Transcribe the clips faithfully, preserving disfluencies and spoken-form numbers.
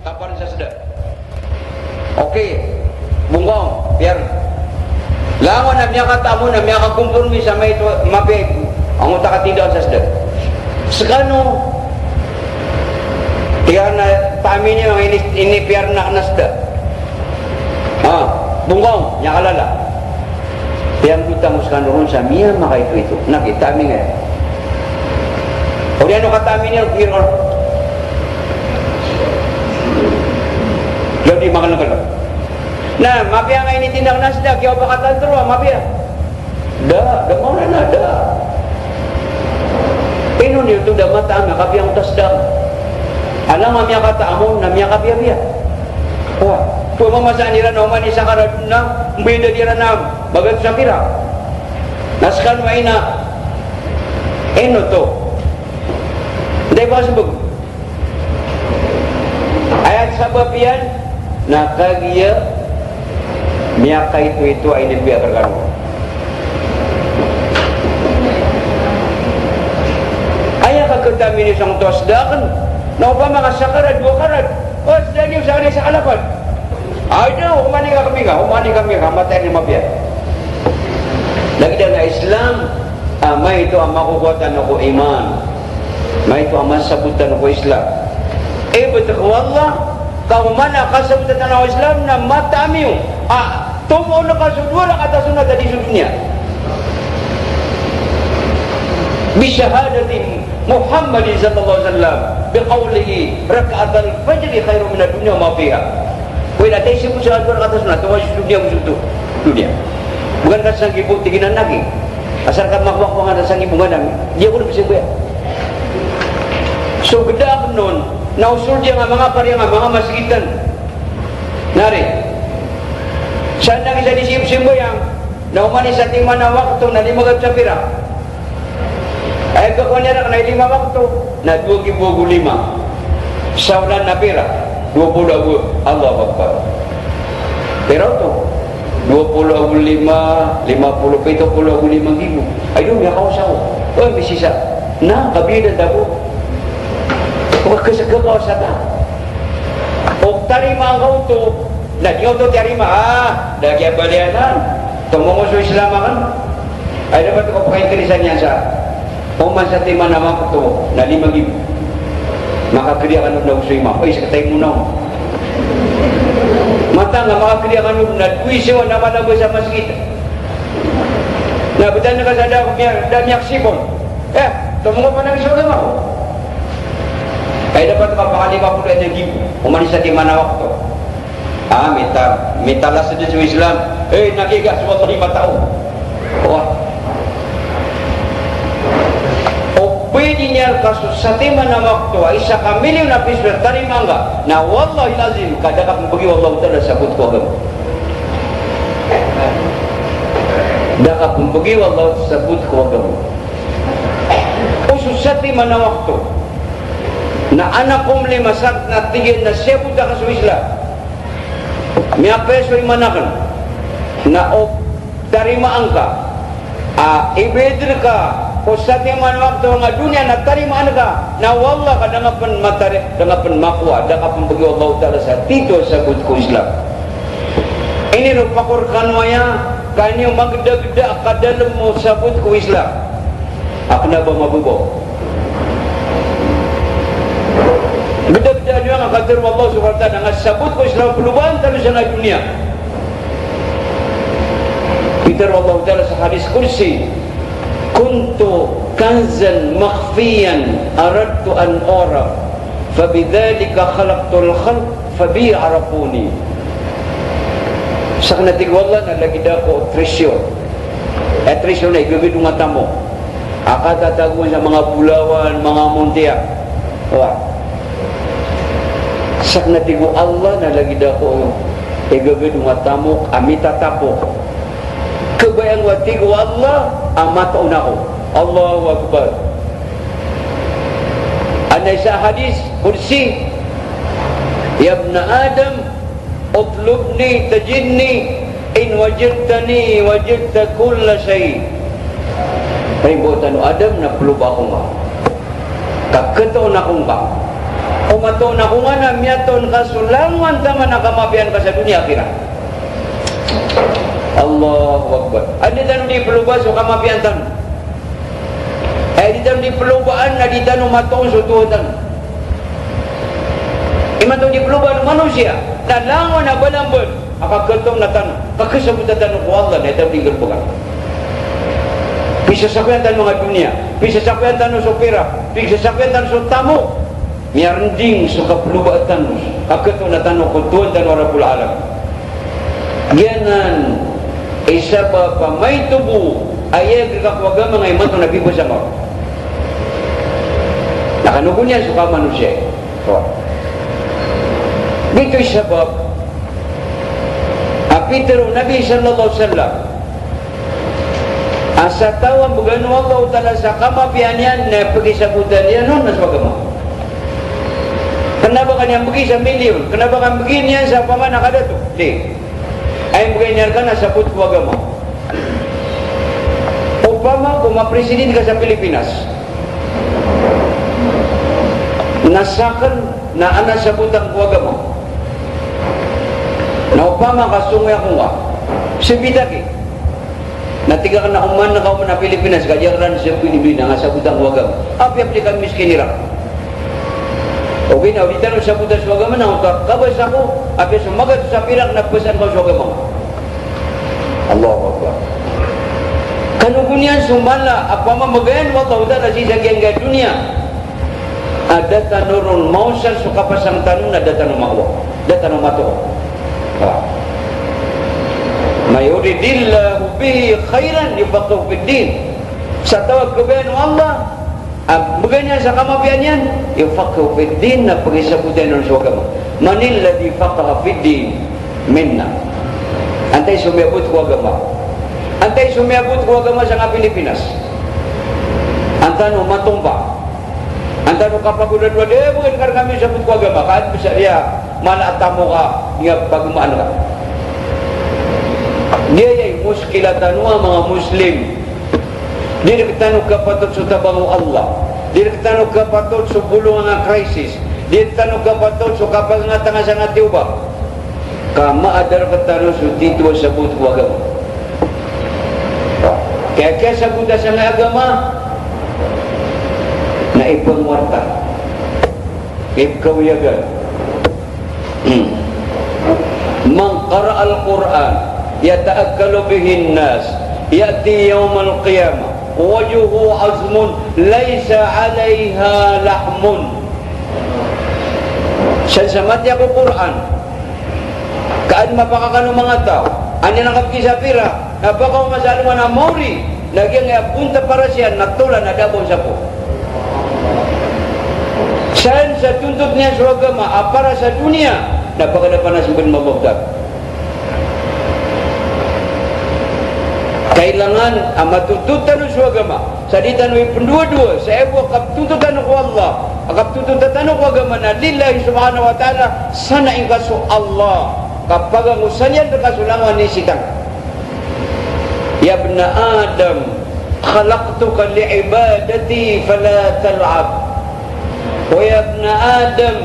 Kapar sa sda. Okay. Bongkong, piyar. Langon a miyakataamo na miyakakompormi sa maito, mapiya i, angkoto a katindakan sa sda. Skano, tig iyan a taami niyo a ini, inipiyar akn a sda. Ah, bongkong, miyakalala. Piyanggotan ko skano ron sa miyamakaitoito. Na kitaami ngka. Oriyan o kataami niyan, piyar ko. Jadi makalangkal. Na, mapiya nga initinda akn a sda, kiyaopakatan tero a mapiya. Da, da maona na da. Ino niyo oto da mataam a kapiya angkoto a sda? Alang a miyakataamo na miyakapiyapiya. Wa, pemamasaan iran a oman i sakarat na, mbayadan iran a magatos a pirak. Na skano a ina, ino oto? Nda i ba sembag. Aya sabap iyan na kagiya miyakaitoito a inibiyakar kano. Aya kakataami niyo sangkoto a sda akn, na opama ka sakarat, dowa karat. O, sda niyo sa kaniyan sa kalapad. Ay, da, oman i kami ngka, oman i kami ngka, matay ni mapiya. Lagid anan a Islam, a maito a makokowa tano ko iman. Maito a masabot tano ko Islam. Ibt ko Allah, ka oman a kasabot tano ko Islam na mataam iyo a tomo on ka so dowa rakaat a sunnat a di so doniya. Bishahadati Muhammadin sallallahu alaihi wasallam, biqawlihi, "Rak'atal fajri khairun minad dunya wa ma fiha." Koy na tayo siya po sa dowa rakaat a sunnat, tomo so doniya, so doniya. Bgan ka sanggibo, tig iyan a lagi. Asar ka makowa ko nga sanggibo nga dami. Di ako na bisa kuya. So gda akn on, na osol di nga manga pari nga manga masgitan. Nari. Sa na isa di simsimbayang, na oman i satiman a wakto na lima gatos a pirak. Ay, kakowa niyan rakn a lima wakto, na dowa gibo ago lima. Sa olan na pira? Dowa polo ago, Allahu Akbar. Pira oto? Dowa polo ago lima, lima polo, pito polo ago lima gibo. Ay, dowa, miyakaosa ko. O, misisa. Na, kabidan ta bo. Wa, kasagakaosa ta. O, tarimaan ka oto. Na, di oto tiyarima. Ah, da kiyabalian an. Tomo ko so Islam akn. Ay, dapat ko pakainteresan iyan sa oman satiman a wakto na lima gibo. Makakriya kano na oso imam. Oy, sa katay mo na on. Matangka makakriya kano na dowa i siwa na mala bo sa masgit. Na btad ka sa da miya-, da miyaksipon. Eh, tomo ko panang siwa na mako. Ay, dapat ka pakalima polo a gibo. Oman satiman a wakto. Ah, mita-, mitalas dn so Islam. Eh, nagigas, wallahi, matao. Wa. O pwede niyan ka so satiman a wakto, a isa ka milyon a piso a tarimaan ka. Na wallahil azim, ka da ka pmbgi o Allahu Ta'ala sabot ko agama. Da ka pmbgi o Allah sabot ko agama. O so satiman a wakto. Na anak ko mlima sak na tig iyan na siyabot ka so Islam. Miyapiya so iman akn. Na o tarimaan ka a ibid rka ko satiman a wakto nga doniya na tarimaan ka, na wallah ka da nga pn matari-, da nga pn makowa, da ka pmbgi o Allahu Ta'ala sa tito a sabot ko Islam. Iniro pako rkano aya, ka niyo magdagda ka dalm o sabot ko Islam. A kna ba mabobo. Gdagda niyo nga katharo o Allah subhanahu wa ta'ala nga sabot ko Islam, ploban tano sa doniya. Pitharo o Allah ta'ala sa hadith qudsi, "Kuntu kanzan makhfiyan aradtu an u'raf, fabidhalika khalaqtul khalq, fabi arafuni." Sakn a tig o Allah na lagid ako treasure. Eh, treasure na igagad o nga tamok. A katatagoan sa manga bolawan, manga montiya. Wa. Sakn a tig o Allah na lagid ako igagad o nga tamok a mitatapok. Khabayaan ko a tig o Allah a mataw ako. Allahu Akbar. Adn a isa a hadith qudsi, "Ya ibna Adam, utlubni tajidni, in wajadtani wajadta kulla shay'." Hay mbawataan o Adam, na ploba ako ngka, ka khatoon ako ngka. O matoon ako ngka na miyatoon ka so langowan taman a kamapiyaan ka sa doniya, akhirat. Allahu Akbar. Anda tano di ploba so kamapiyaan tano? Aya di tano di plobaan na di tano matoon so Tohan tano. Imanto di plobaan o manosiya na langowan a balambal a kakatoona tano, kakasabota tano ko Allah na aya tano di nggalbka. Pisasakoyan tano manga doniya, pisasakoyan tano so pirak, pisasakoyan tano so tamok. Miyarnding so kaplobaan tano, kakatoona tano ko Tohan tano a Rabbul Alamin. Giyanan i sabap a maito bo a aya grka ko agama nga imanto na pipasama. Na kanogon iyan so kamanosiya. Giyoto i sabap a pitharo o Nabi sallallahu alaihi wasallam a sa taw a mbgan o Allahu Ta'ala sa kamapiyaan iyan na pakisabotan iyan on na so agama. Kna ba ka niyan mbgi sa milyon, kna ba ka mbgi niyan sa opama na kadato. Di. Aya mbgan iyan rka na sabot ko agama. Opama ko mapresident ka sa Pilipinas, na sakn na adn a sabotan ko agama. Na opama ka songowi ako ngka, sii bitaki. Na tig akn a oman ka oman a Pilipinas, ka di akn ran sii pwede na nga sabotan ko agama. Apiya pd ka miskin iran. Ogaid na o di tano sabota so agama na o ka, kabasa ko, apiya so magatos a pirak na pzaan ka so agama. Allahu Akbar. Kanogon iyan so mala a pamamagayan o Allahu Ta'ala sii sa giyangkaya doniya a da tano ron maosar so kapasang tano na da tano makowa, da tano matoon. Ah. Man yuridillahu bihi khairan yufaqqihhu fid din. Sa taw a kabayaan o Allah a mbgan iyan sa kamapiyaan iyan, yufaqqihhu fid din, na pakisabotan iyan on so agama. Manilladhi faqiha fid din minna? Antai so miyabot ko agama? Antai so miyabot ko agama sa nga Pilipinas? An tano matomba, an tano kapagodadowa, di bgan ka rkami sabot ko agama, ka adn bs a riya mala a tamok a niyan pagamaan ka. Giyaya i moskila tano a manga Muslim. Di rktano kapatot so tabang o Allah. Di rktano kapatot so bolong a crisis. Di rktano kapatot so kapagangatanga sa nga tiyoba. Ka maadar rktano so tito a sabot ko agama. Kaya kiyasabota sa nga agama na ipngwarta, ipkawiyagan. Hmm. Man qara'al Qur'an yata'akkalu bihin nas ya'ti yawmal qiyamah wajhuhu azmun laysa alayha lahmun. San sa matiya ko Qur'an, ka adn mapakakano manga taw, an iran kabgi sa pirak, na pakaoma sa alongan a mawri, na giyangkaya bonta paras iyan na tolan a da a ba on sapo. San sa tontot iyan so agama a para sa doniya, na pagadapan a smbn mamabtar. Kailangan a matontot tano so agama. Sa di tano ipndowadowa, sa aya bo a kaptontot tano ko Allah, a kaptontot tano ko agama na lillahi subhanahu wa ta'ala, sanai ngka so Allah, ka pagangosaliyan rka so langowan i sitang. Ya ibna Adam, khalaqtuka li'ibadati fala tal'ab. Wa ya ibna Adam,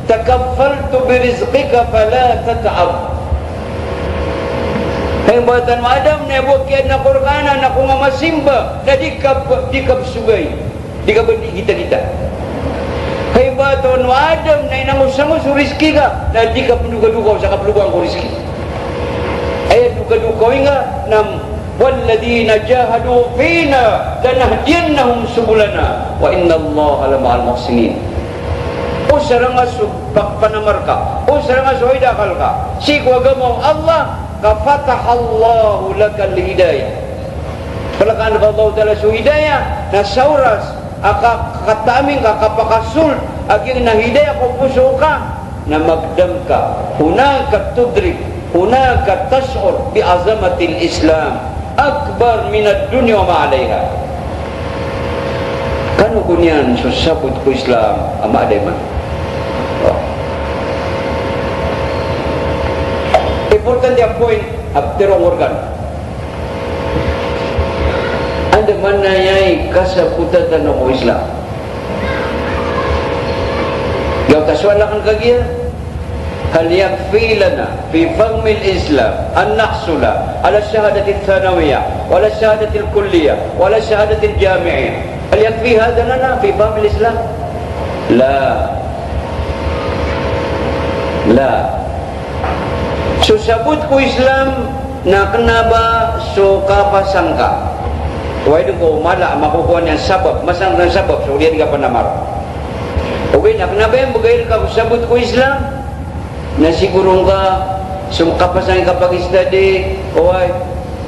takaffaltu birizqika fala tat'ab. Hay mbawataan o Adam, na aya bo a kiyaadna ko rka anan na ko nga masimba, na di ka p-, di ka psogay, di ka pgitagita. Hay mbawataan o Adam, na inangosangos o rizki ka, na di ka pndokadokaw sa kaplogaan ko rizki. Aya dokadokawi nga na walladhina jahadu fina lanahdiyannahum subulana wa innallaha lama'al muhsinin. Osaranga so pa-, panamar ka, osaranga so idakl ka sii ko agama o Allah, ka fatahallahu lakal hidayah. Plakaan o Allahu Ta'ala so hidayah, na sa oras a ka-, kataaming ka kapakasold a giyangkana a hidayah ko poso ka, na magdam ka, hunaka tudrik, hunaka tash'ur bi azamatil Islam akbar minad dunya wa ma alayha. Kano kon iyan so sabot ko Islam a maada iman. Importante a point a ptharoon ko rkano. Andamanaya i kasabotan tano ko Islam. Giyoto a sowal akn kagiya, hal yakfi lana fi fahmil Islam an nahsula ala shahadatil thanawiyah, wala shahadatil kulliyah, wala shahadatil jami'iyah? Hal yakfi hadha lana fi fahmil Islam? La. La. So sabot ko Islam na kna ba so kapasang ka. Oway, dn ko mala a makokowa niyan sabap, masang ko sabap, so oriyan ka panamar. Ogaid na kna ba iyan bgay rka ko sabot ko Islam, na siguro ngka so kapasang ka pag-study, oway,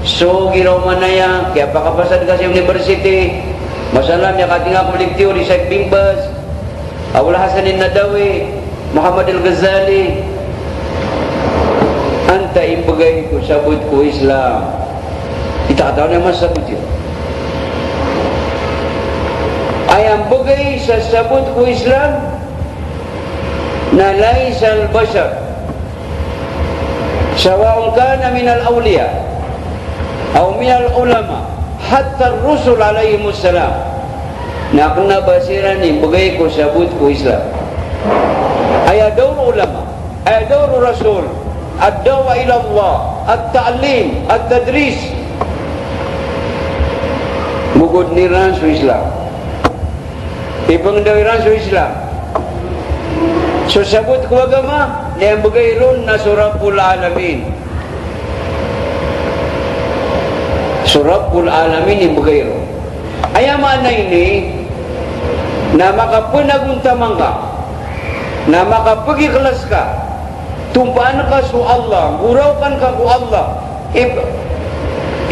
so giraw man aya, kiyapakapasad ka sa university, masala miyakatinga ko lecture i Sheikh bin Baz, Abul Hasan An-Nadwi, Muhammad Al-Ghazali, antaa i mbgay ko sabot ko Islam? Di ta katawan aya masabot iyan. Aya mbgay sa sabot ko Islam na laysal bashar, sawa'un kana minal awliya aw minal ulama, hatta ar-rusul alayhimus salam. Na kna ba siran i mbgay ko sabot ko Islam. Aya dawr o ulama, aya dawr o rasul, ad-da'wa ila Allah, at-ta'lim, at-tadris. Bogod iran so Islam. Ipngndaw iran so Islam. So sabot ko agama, na aya mbgay ron na so Rabbul Alamin. So Rabbul Alamin i mbgay ron. Aya maana ini, na makapnagontaman ka, na makapagikhlas ka, tompaan ka so Allah, goraokan ka ko Allah, ip-,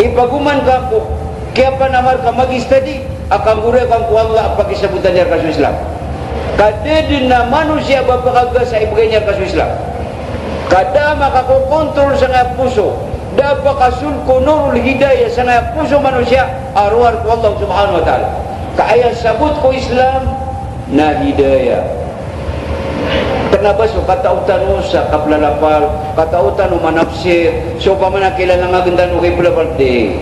ipagoman ka ko kiyapanamar ka mag-study, a kanggoraokan ko Allah a pakisabotan iyan rka so Islam. Ka da dn a manosiya a ba pakagasa i bgay niyan rka so Islam. Ka da a makakokontrol sangkaya poso, da a pakasold ko nurul hidayah sangkaya poso o manosiya a rowar ko Allah subhanahu wa ta'ala. Ka aya sabot ko Islam na hidayah. Kna ba so katao tano sa kaplalapal, katao tano manafsir, so opama na kilala ngka gn tano kay plapal di.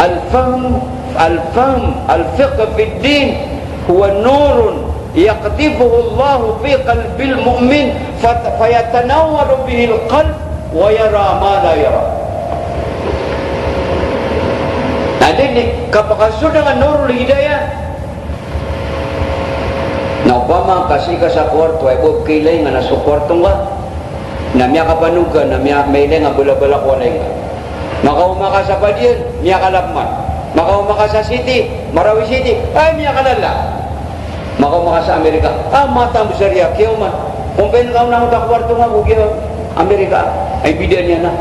Al-fahm, al-fahm, al-fiqh fid din huwa nurun yaqdhifuhu Allahu fi qalbil mu'min fat-, fayatanawwaru bihil qalb wa yara ma la yara. Na di, di kapakasold angka nurul hidayah. Na opama ka sii ka sa kuwarto, ay bo, kilayngan a so kuwarto ngka. Na miyakapanog ka, na miya-, mailay nga balabalak walay ngka. Makaoma ka sa Padian, miyakalapman. Makaoma ka sa city, Marawi City, ay, miyakalala. Makaoma ka sa Amerika, a, mataan bo sa riya kiyaoma. Kompay ngka on a kuwarto nga bo giya Amerika. Ay, bida niyan a.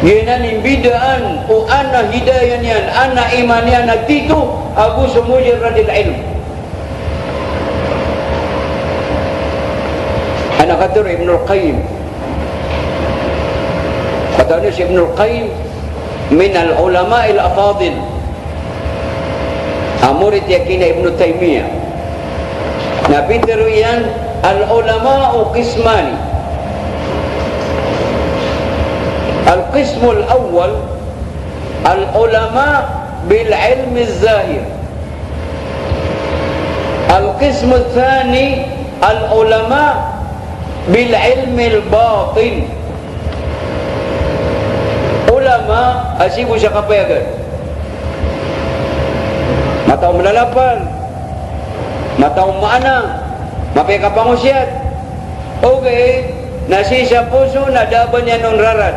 Giyanan i mbidaan o ana hidayah niyan, ana iman niyan a tito, ago so mujarradil ilm. Ana katharo Ibnul Qayyim. Katawan iyo si Ibnul Qayyim, minal ulama'il afadil. A morit iyan kina Ibnu Taymiyyah. Na pitharo iyan, al-ulama'u qismani. Al-qismul awwal, al-ulama' bil ilmi zahir. Al-qismu thani, al-ulama' bil ilmil batin. Ulama a sii bo sa kapayagan. Mataw mlalapal, mataw maana, mapiya kapangosiyat. Ogaid na sii sa poso na da a ba niyan on rarad.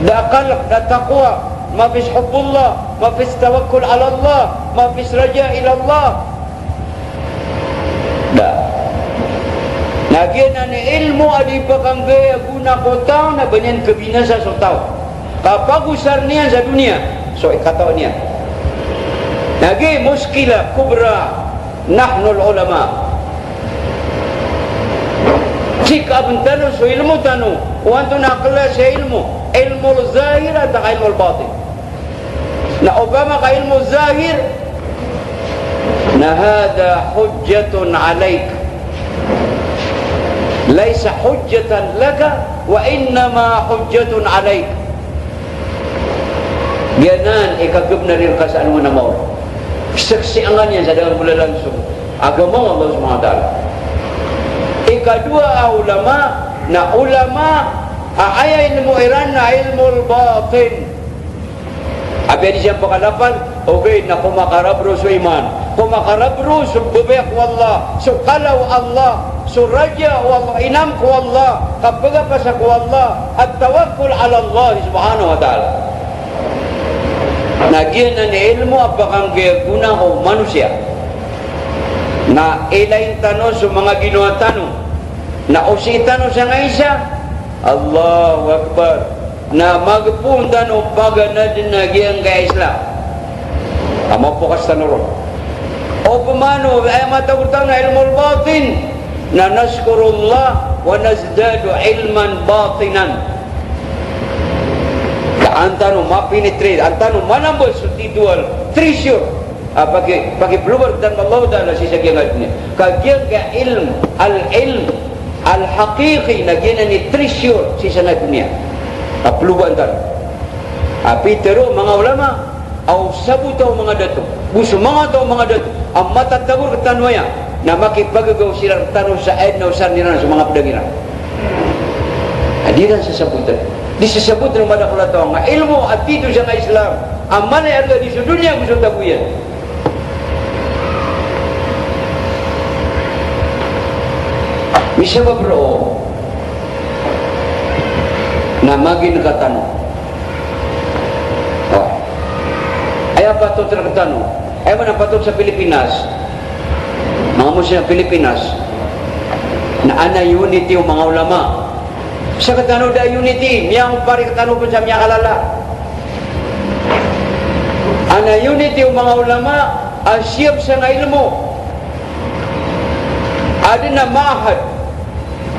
Da a kalk, da a taqwa, mafis hubbullah, mafis tawakkul ala Allah, mafis raja ila Allah. Da. Na giyanan i ilmo a di pakanggay a gona ko taw na ba niyan kabinasa so taw. Kapagosar niyan sa doniya so ikataw niyan. Na giya mushkilah kubra, nahnul ulama. Check up-n tano so ilmo tano o antonaa a klasi a ilmo, ilmul zahir antaa ka ilmul batin. Na opama ka ilmul zahir, na hadha hujjatun alayk. Laysa hujjatan laka, wa innama hujjatun alayk. Giyanan i kagabnar iyan rka sa alongan a maori. Saksian ka niyan sa da ngka bo lalansong. Agama o Allah subhanahu wa ta'ala. Ikadowa a ulama, na ulama a aya ilmo iran na ilmul batin. Apiya di siyan pakalapal, ogaid na ko makarabro so iman, ko makarabro so babaya ko Allah, so kala o Allah, so raja o Allah, inam ko Allah, kapagapasa ko Allah, at-tawakkul ala Allah subhanahu wa ta'ala. Na giyanan i ilmo a pakanggay a gona ko manosiya. Na ilayin tano so manga ginawa tano. Na osii tano sa ngaisa. Allahu Akbar. Na magpoon tano paganadn a giyangkaya Islam. A mapokas tano ron. Opama o aya matag rktano na ilmul batin. Na nazkurullah wa nazdadu ilman batinan. Ka an tano ma-penetrate, an tano manambal so titho a treasure. A, paki, pakiploba rktano o Allahu Ta'ala sii sa giyangkaya doniya. Ka giyangkaya ilm, al-ilm al-haqiqi, na giyanan i treasure sii sa doniya. A, plobaan tano. A, pitharo o manga ulama, a o sabota o manga dato. Go so manga taw a manga dato a matatago rktano aya, na makipagagaw siran rktano sa adn a osarn iran so manga pdang iran. A di iran sasabotn. Di sasabotn o madakl a taw a ilmo a titho sangkai Islam. A mala i arga di so doniya go so tago iyan. Misabap roo na magin rktano. O. Aya patot rktano. Aya maana patot sa Pilipinas. Manga Muslim sa Pilipinas. Na adn a unity o manga ulama. Sktano da unity, miyaompar rktano pn sa miyakalala. Adn a unity o manga ulama a siyap sangkai ilmo. Adn a ma'had.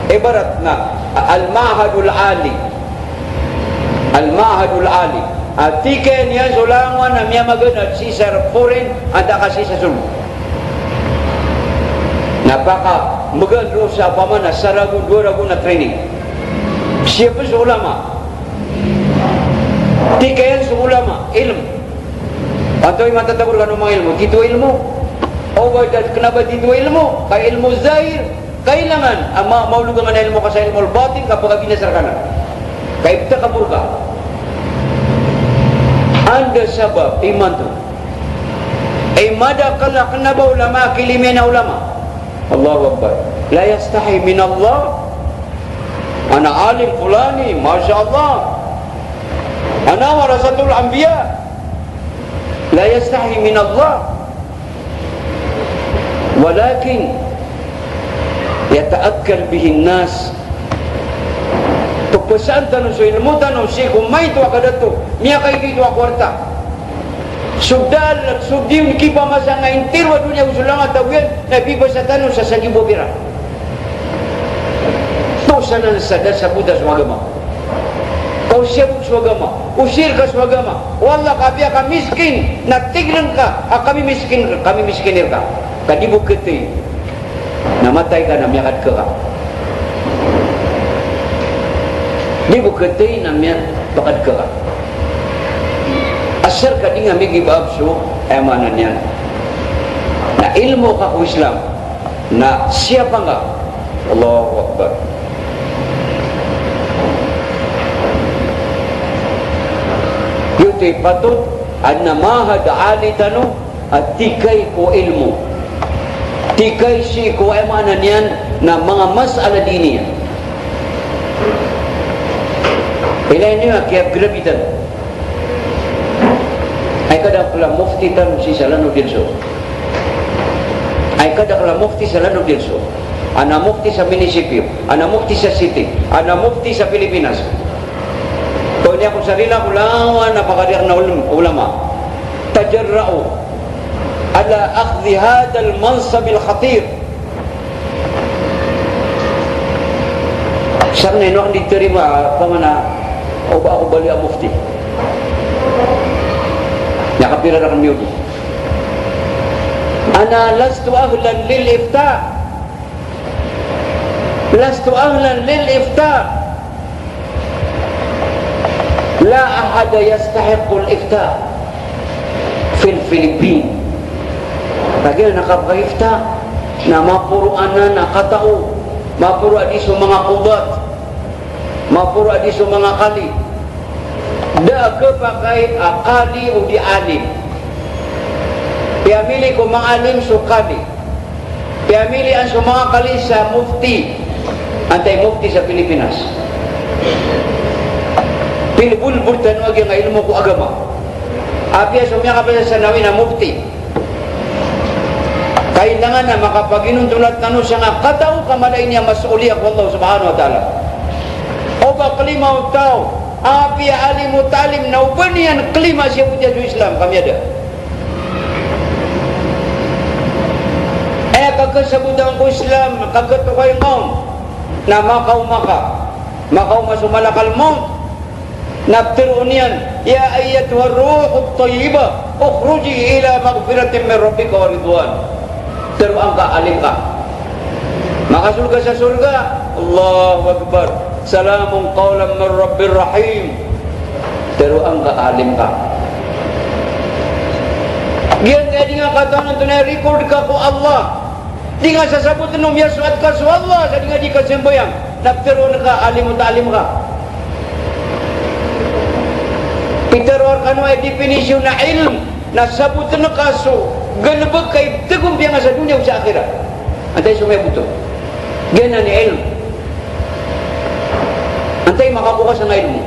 Ibarat na al-ma'hadul ali. Al-ma'hadul ali. A tikayan iyan so langowan a miyamaganad sii sa foreign, antaa ka sii sa solo. Na pakambgan roo sa opama na saragon, dowa ragon a training. Siyap so ulama. Tikayan so ulama, ilm. Antaa i matatago rkano manga ilmo? Titho a ilmo. O ba da kna ba titho a ilmo, ka ilmo zahir. Kailangan a ma-, maolog angkanan a ilmo ka sa ilmul batin, ka pkabinasa rkana. Ka ipta ka morka. Anda sabap imanto i madakl a kna ba ulama a kilimiyan a ulama. Allahu Akbar. La yastahi min Allah. Ana alim fulani, masha Allah. Ana warasatul anbiya. La yastahi min Allah. Walakin yata'akkal bihin nas. Pphasaan tano so ilmo tano sii ko maito a kadato, miyakaito a kwarta. So dal, so di on kipamasa nga intiro a doniya go so langon a tago iyan, na pipasa tano sa sagibo pira. Toos anan sa da sabota so agama. Ka o siyabot so agama, o sii rka so agama. O Allah, ka apiya ka miskin, na tig rka a kami miskin, kami miskin rka. Ka di bo khatay na matay ka na miyakadka ka. Di bo khatay na miyapakadka ka. Asar ka di nga mi-give up so, aya maana niyan na ilmo ka ko Islam. Na siyapa nga. Allahu Akbar. Giyoto i patot a adn a ma'had ali tano a tikay ko ilmo. Tikay sii ko, aya maana niyan na manga mas'ala diniya. Ilay niyo a kiyagrabitan. Ay kadakl a mufti tano sii sa Lanao del Sur. Ay kadakl a mufti sa Lanao del Sur. Adn a mufti sa munisipyo, adn a mufti sa city, adn a mufti sa Pilipinas. Tonaa ko sa rila ko langowan a pakadiyak na ulm-, ulama. Tajarra'u ala akhdhi hadhal mansabil khatir. Sakn ino akn di tarima, opama na o ba ako bali a mufti. Miyakapira rakn miyodi. Ana lastu ahlan lil ifta. Lastu ahlan lil ifta. La ahada yastahiqqul ifta fil Filipin. Lagid anan a kapakaifta. Na maporo anan a katao, maporo a di so manga kodat, maporo a di so manga kali. Da a kapakay a kali odi alim. Piyamili ko manga alim so kali. Piyamilian so manga kali sa mufti. Antai mufti sa Pilipinas? Pilibolbol tano a giyangkai a ilmo ko agama. Apiya so miyakapasad sa sanawi na mufti. Kailangan na makapaginontolat tano sangkai a katao ka mala ini a mas'uliyah ko Allah subhanahu wa ta'ala. O ba klima o taw a apiya alim o ta'lim na o ba niyan klima siyabot iyan so Islam ka miyada. Aya kakasabot angka ko Islam, kakatokay ngka on na makaoma ka, makaoma so malakal maut. Na ptharoon iyan, "Ya ayyatuhar ruhut tayyibah, ukhruji ila maghfiratin min rabbiki wa ridwan." Tharoa angka a alim ka. Makasorga sa sorga. Allahu Akbar. "Salamun qawlan min rabbir rahim." Tharoa angka a alim ka. Giyangkaya di ngka katawan antonaa i record ka ko Allah. Di ngka sasabotn o miyasoat ka so Allah sa di ngka di kasambayang, na ptharoon ka a alim o ta'lim ka. Pitharo rkano a definisyon a ilm, na sabotn ka so galbk a ipthagompiya ngka sa doniya o sa akhirat. Antai so miyaboto? Giyanan i ilm. Antai makapokas a ilmo?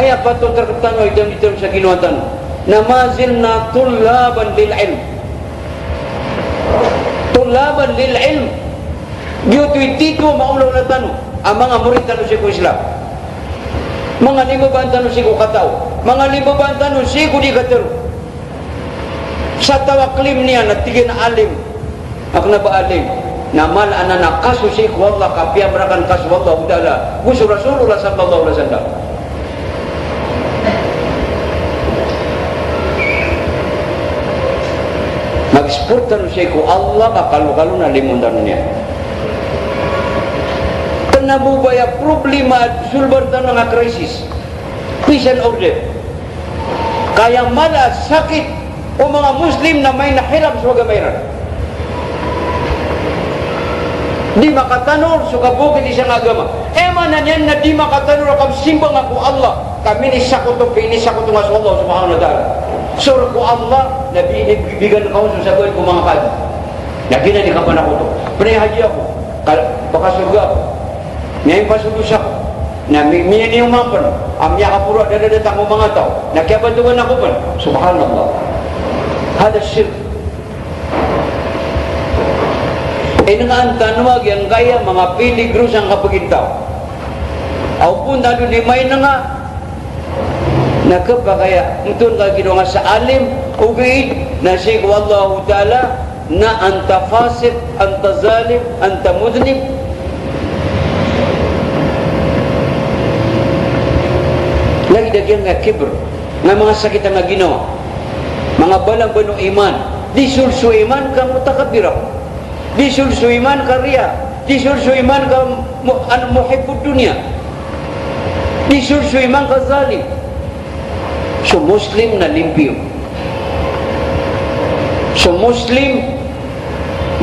Aya patot rktano a itawid tano sa ginawa tano na ma zilna tullaban lil ilm. Tullaban lil ilm. Giyoto i titho a maolaola tano a manga morid tano sii ko Islam. Manga limbabaan tano sii ko katao. Manga limbabaan tano sii ko di katharo. Sa taw a claim niyan a tig iyan a alim, a kna ba alim, na mala anan a kaso sii ko Allah ka piyamrakan ka so Allahu Ta'ala go so Rasulullah sallallahu alaihi wasallam. Mag-support tano sii ko Allah ka kalokalo na limoon tano niyan. Kna bo ba aya problema a solbar tano a crisis, peace and order. Ka aya mala a sakit o manga Muslim na main a hilaf so agama iran. Di makatanor so kabokiti sa agama. Aya maana niyan na di makatanor a kapsimba ngka ko Allah ka minisakoto, pinisakoto ngka so Allah subhanahu wa ta'ala. Sor ko Allah na bi-, bigan ka on so sabaad ko manga kadi. Na giyanan i kapanakoto. Pnay haji ako, ka-, pakasorga ako. Miyaimpay so dosa ko. Na mi-, miyaniyoman pn a miyakaporo a dadadatang ko manga taw na kiyabantogan ako pn. Subhanallah. Hadha shirk. Inengaan tano a giyangkaya manga peligro sangka pagintaw. Aw pn tano di mainenga na khapakay a mton ka ginawa ngka sa alim, ogaid na sii ko Allahu Ta'ala na anta fasiq, anta zalim, anta mudhnib. Lagid a giyangkaya kibr, na manga sakit a ginawa, manga balamban o iman, di solso iman ka mutakabbir ako. Di solso iman ka riya, di solso iman ka mu-, an-, muhibbud dunya. Di solso iman ka zalim. So Muslim na limpiyo. So Muslim,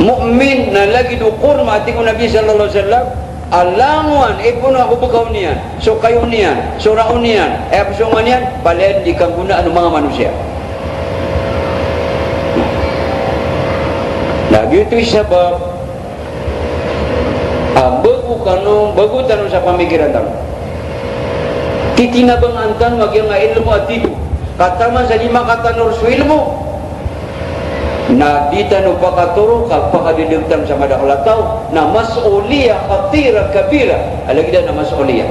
mu'min na lagid o korma, a tig o Nabi sallallahu alaihi wasallam, a langowan i pono a kobkaw niyan, so kayo niyan, so raon iyan, aya pzongan iyan, palaya dn di kanggonaan o manga manosiya. Na giyoto i sabap a bago kano, bago tano sa pamikiran tano. Titinabangan tano a giyangkaya ilmo a titho. Ka taman sa di makatanor so ilmo, na di tano pakatoro ka pakadedeg tano sa madakl a taw, na mas'uliyah khatira kabira, a lagid anan a mas'uliyah.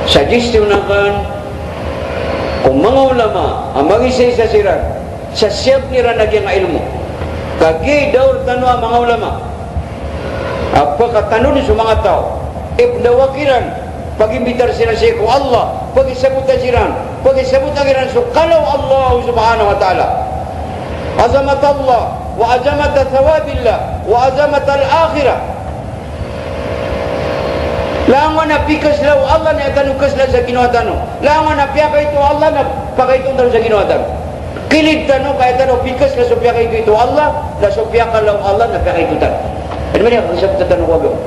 Suggestion akn ko manga ulama a magisaisa siran, sa siyap iran a giyangkaya ilmo. Kagiya i daor tano a manga ulama a pakatanodi so manga taw, ipndawak iran, pagimbitar siran sii ko Allah, pagisabota siran, pagisabota kiran so kala o Allah subhanahu wa ta'ala. Azamatallah, wa azamata thawabillah, wa azamatal akhirah. Langon a pikasla o Allah na aya tano kasla sa ginawa tano. Langon a piyakaito o Allah na pakaito tano sa ginawa tano. Kilid tano ka aya tano pikas na so piyakaito o Allah, na so piyakala o Allah na piyakaito tano. Ino man iyan, kasabot tano ko agama.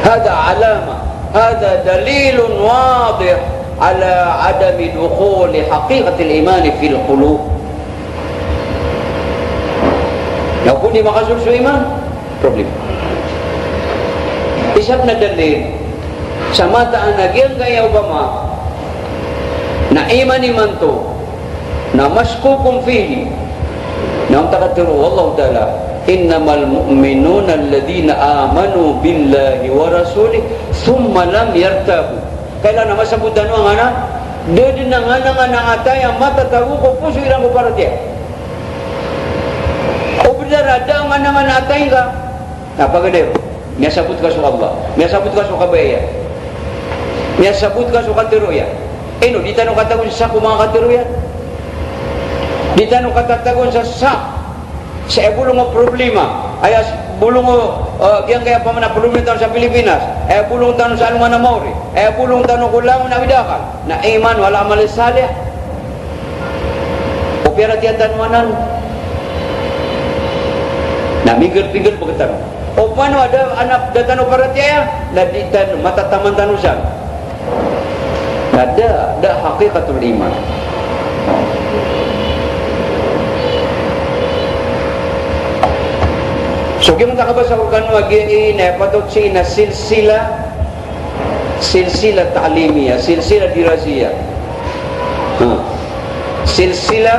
Hadha alama, hadha dalilun wadih ala adami dukhuli haqiqatil imani fil qulub. Na o di makasold so iman, problem. Isa pn a dalil sa mataan a giyangkaya opama na iman imanto na masykukun fihi. Na onta katharo o Allahu Ta'ala, "Innamal mu'minuna alladhina amanu billahi wa rasulihi thumma lam yartabu." Kailangan a masabot tano angkanan a da dn a nganangan a atay a matatago ko poso iran ko paratiyaya. O bnar a da a nganangan a atay ngka, na paganay ron. Miyasabot ka so Allah, miyasabot ka so kabaya iyan, miyasabot ka so katharo iyan. Ino, di tano katagoan sa ko manga katharo iyan. Di tano katatagoan sa sa sa aya bolong o problema, aya s-, bolong o, eh, giyangkaya opama na problema tano sa Pilipinas, aya bolong tano sa alongan a maori, aya bolong tano ko langon a awid a akal, na iman wal amal salih. O piyaratiyaya tano anan na migr-pigr bgtano. Opama na da, anan da tano paratiyaya, na di tano, matataman tano san. Na da, da haqiqatul iman. So giyangkoto a kabasa ko rkano a giya i na patot sii na silsila, silsila ta'limiya, silsila dirasiya. Ha. Silsila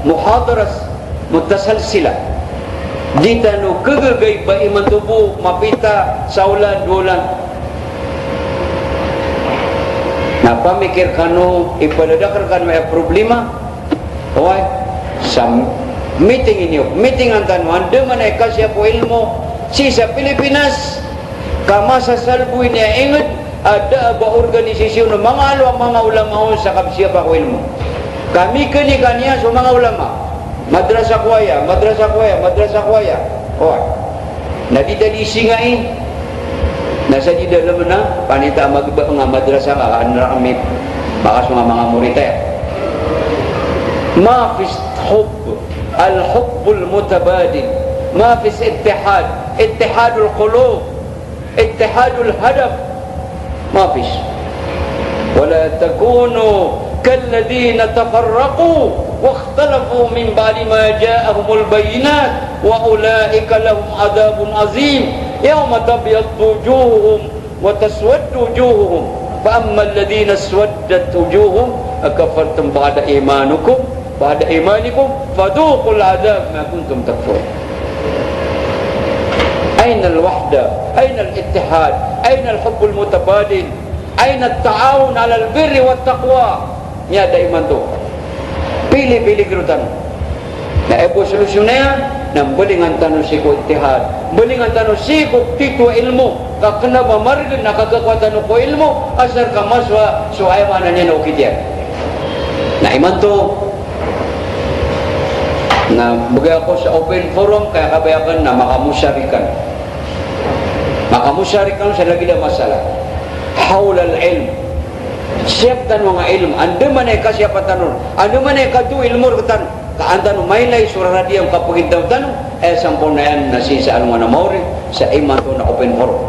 muhadarat mutasalsila. Di tano kagagay ba imanto bo mapita sa olan, dowa olan. Na pamikir kano, ipadadakl kano aya problema. Oway, sa meeting iniyo, meeting an tano, andamanaya i kasiyapa o ilmo sii sa Pilipinas, ka masasalbo ini a ingd a da a ba organisasyon o manga alo a manga ulama on sa kapsiyapa ko ilmo. Ka mikanikan iyan so manga ulama. Madrasa ko aya, madrasa ko aya, madrasa ko aya. Oway. Na di ta di singai. Na sa di dalm na panita a magba nga madrasa nga, ka an rkami makasong a manga morit aya. Ma fi hubb, al-hubbul mutabadil. Ma fi ittihad, ittihadul qulub. Ittihadul hadaf. Ma fish. Wala takunu kalladhina tafarraqu wakhtalafu min ba'di ma ja'ahumul bayyinat wa ulaika lahum adhabun azim. Yawma tabyaddu wujuhum wa taswaddu wujuhum. Fa ammal ladhina iswaddat wujuhum akafartum ba'da imanikum ba'da imanikum fadhuqul adhab bima kuntum takfurun. Ainal wahda, ainal ittihad, ainal hubbul mutabadil, ainat ta'awun alal birri wat taqwa. Miyada imanto. Pili-pili giro tano. Na aya bo solusyon iyan, na mbalingan tano sii ko ittihad, mbalingan tano sii ko tito a ilmo, ka kna ba margn a kakakowa tano ko ilmo, asar ka masowa so aya maana niyan na okit iyan. Na imanto, na bgay ako sa open forum, ka aya kabaya akn na makamusyarik kano. Makamusyarik kano sa lagid a masalah. Hawlal ilm. Siyap tano a ilm, andamanaya i kasiyapa tano, andamanaya i kado o ilmo rktano. Ka an tano mailay so rarad iyan o kapagintaw tano, aya samporna iyan na sii sa alongan a maori, sa imanto na open forum.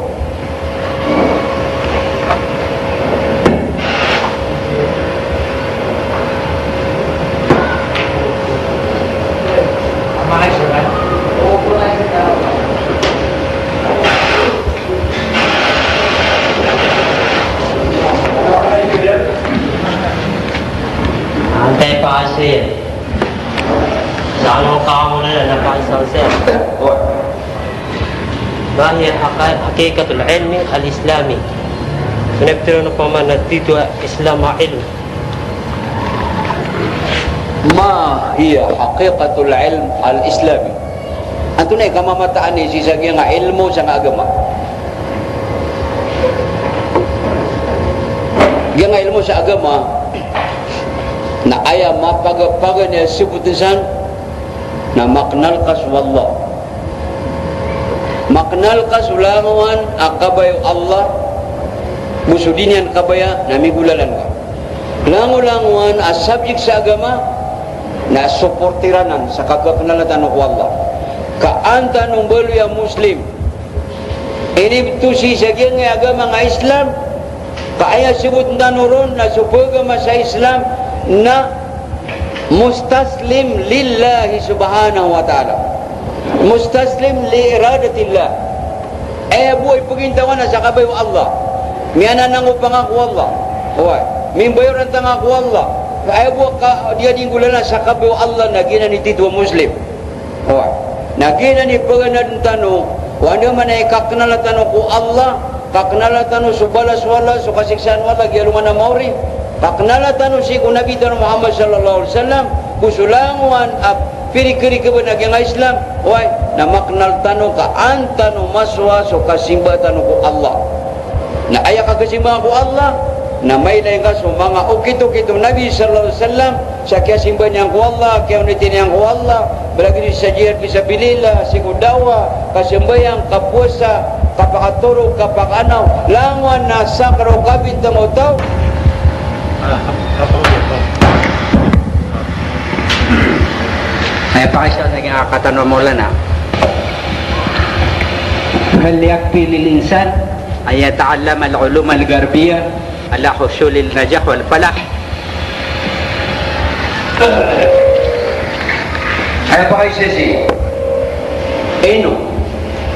Antay pa, sir. Sa ano ka muna na, na pa isang sir. Ma hiya haqa-, haqiqatul ilmi al-islami? Ano iptharo o pamana tito a Islam a ilm? Ma hiya haqiqatul ilm al-islami? Antonaa i kamamataan iyan sii sa giyangkai a ilmo sangkai a agama? Giyangkai a ilmo sa agama, na aya mapagapaganay a sabotn san, na maknal ka so Allah. Maknal ka so langowan a kabaya o Allah, go so di niyan kabaya na migolalan ka. Langolangowan a subject sa agama, Na suporti ranan sa kakaknala tano ko Allah. Ka an tano mbaloy a Muslim. Inibto sii sa giyangkai a agama a Islam, ka aya sabot tano ron na so pagagama sa Islam na mustaslim lillahi subhanahu wa ta'ala. Mustaslim li iradatillah. Aya bo a ipagintaw anan sa kabaya o Allah. Miyananangkopan ka ko Allah. Oway. Mimbayaran tano ko Allah. Aya bo a ka, di a di nggolalan sa kabaya o Allah na giyanan i titho a Muslim. Oway. Na giyanan i paganadn tano, o anda man i kaknala tano ko Allah, kaknala tano so balas o Allah, so kasiksaan o Allah, giya alongan a maori. Kaknala tano sii ko Nabi tano Muhammad sallallahu alaihi wasallam, go so langowan a pirikerikeb a giyangkai a Islam, oway, na maknal tano ka an tano masowa so kasimba tano ko Allah. Na aya kakasimba ko Allah, na mailay ngka so manga okit-okit o Nabi sallallahu alaihi wasallam, sa kiyasimba niyan ko Allah, kiyaoniti niyan ko Allah, balagiya sa jihad fisabilillah, sii ko da'wah, kasambayang, kapowasa, kapakatorog, kapakaanaw, langowan a sakaraw, kabintang o taw. Aya pakaiza lagi a katano a Maulana. هل يكفي للإنسان أن يتعلم العلوم الغربية على حصول النجاح والفلاح؟ Aya pakaiza sii, ino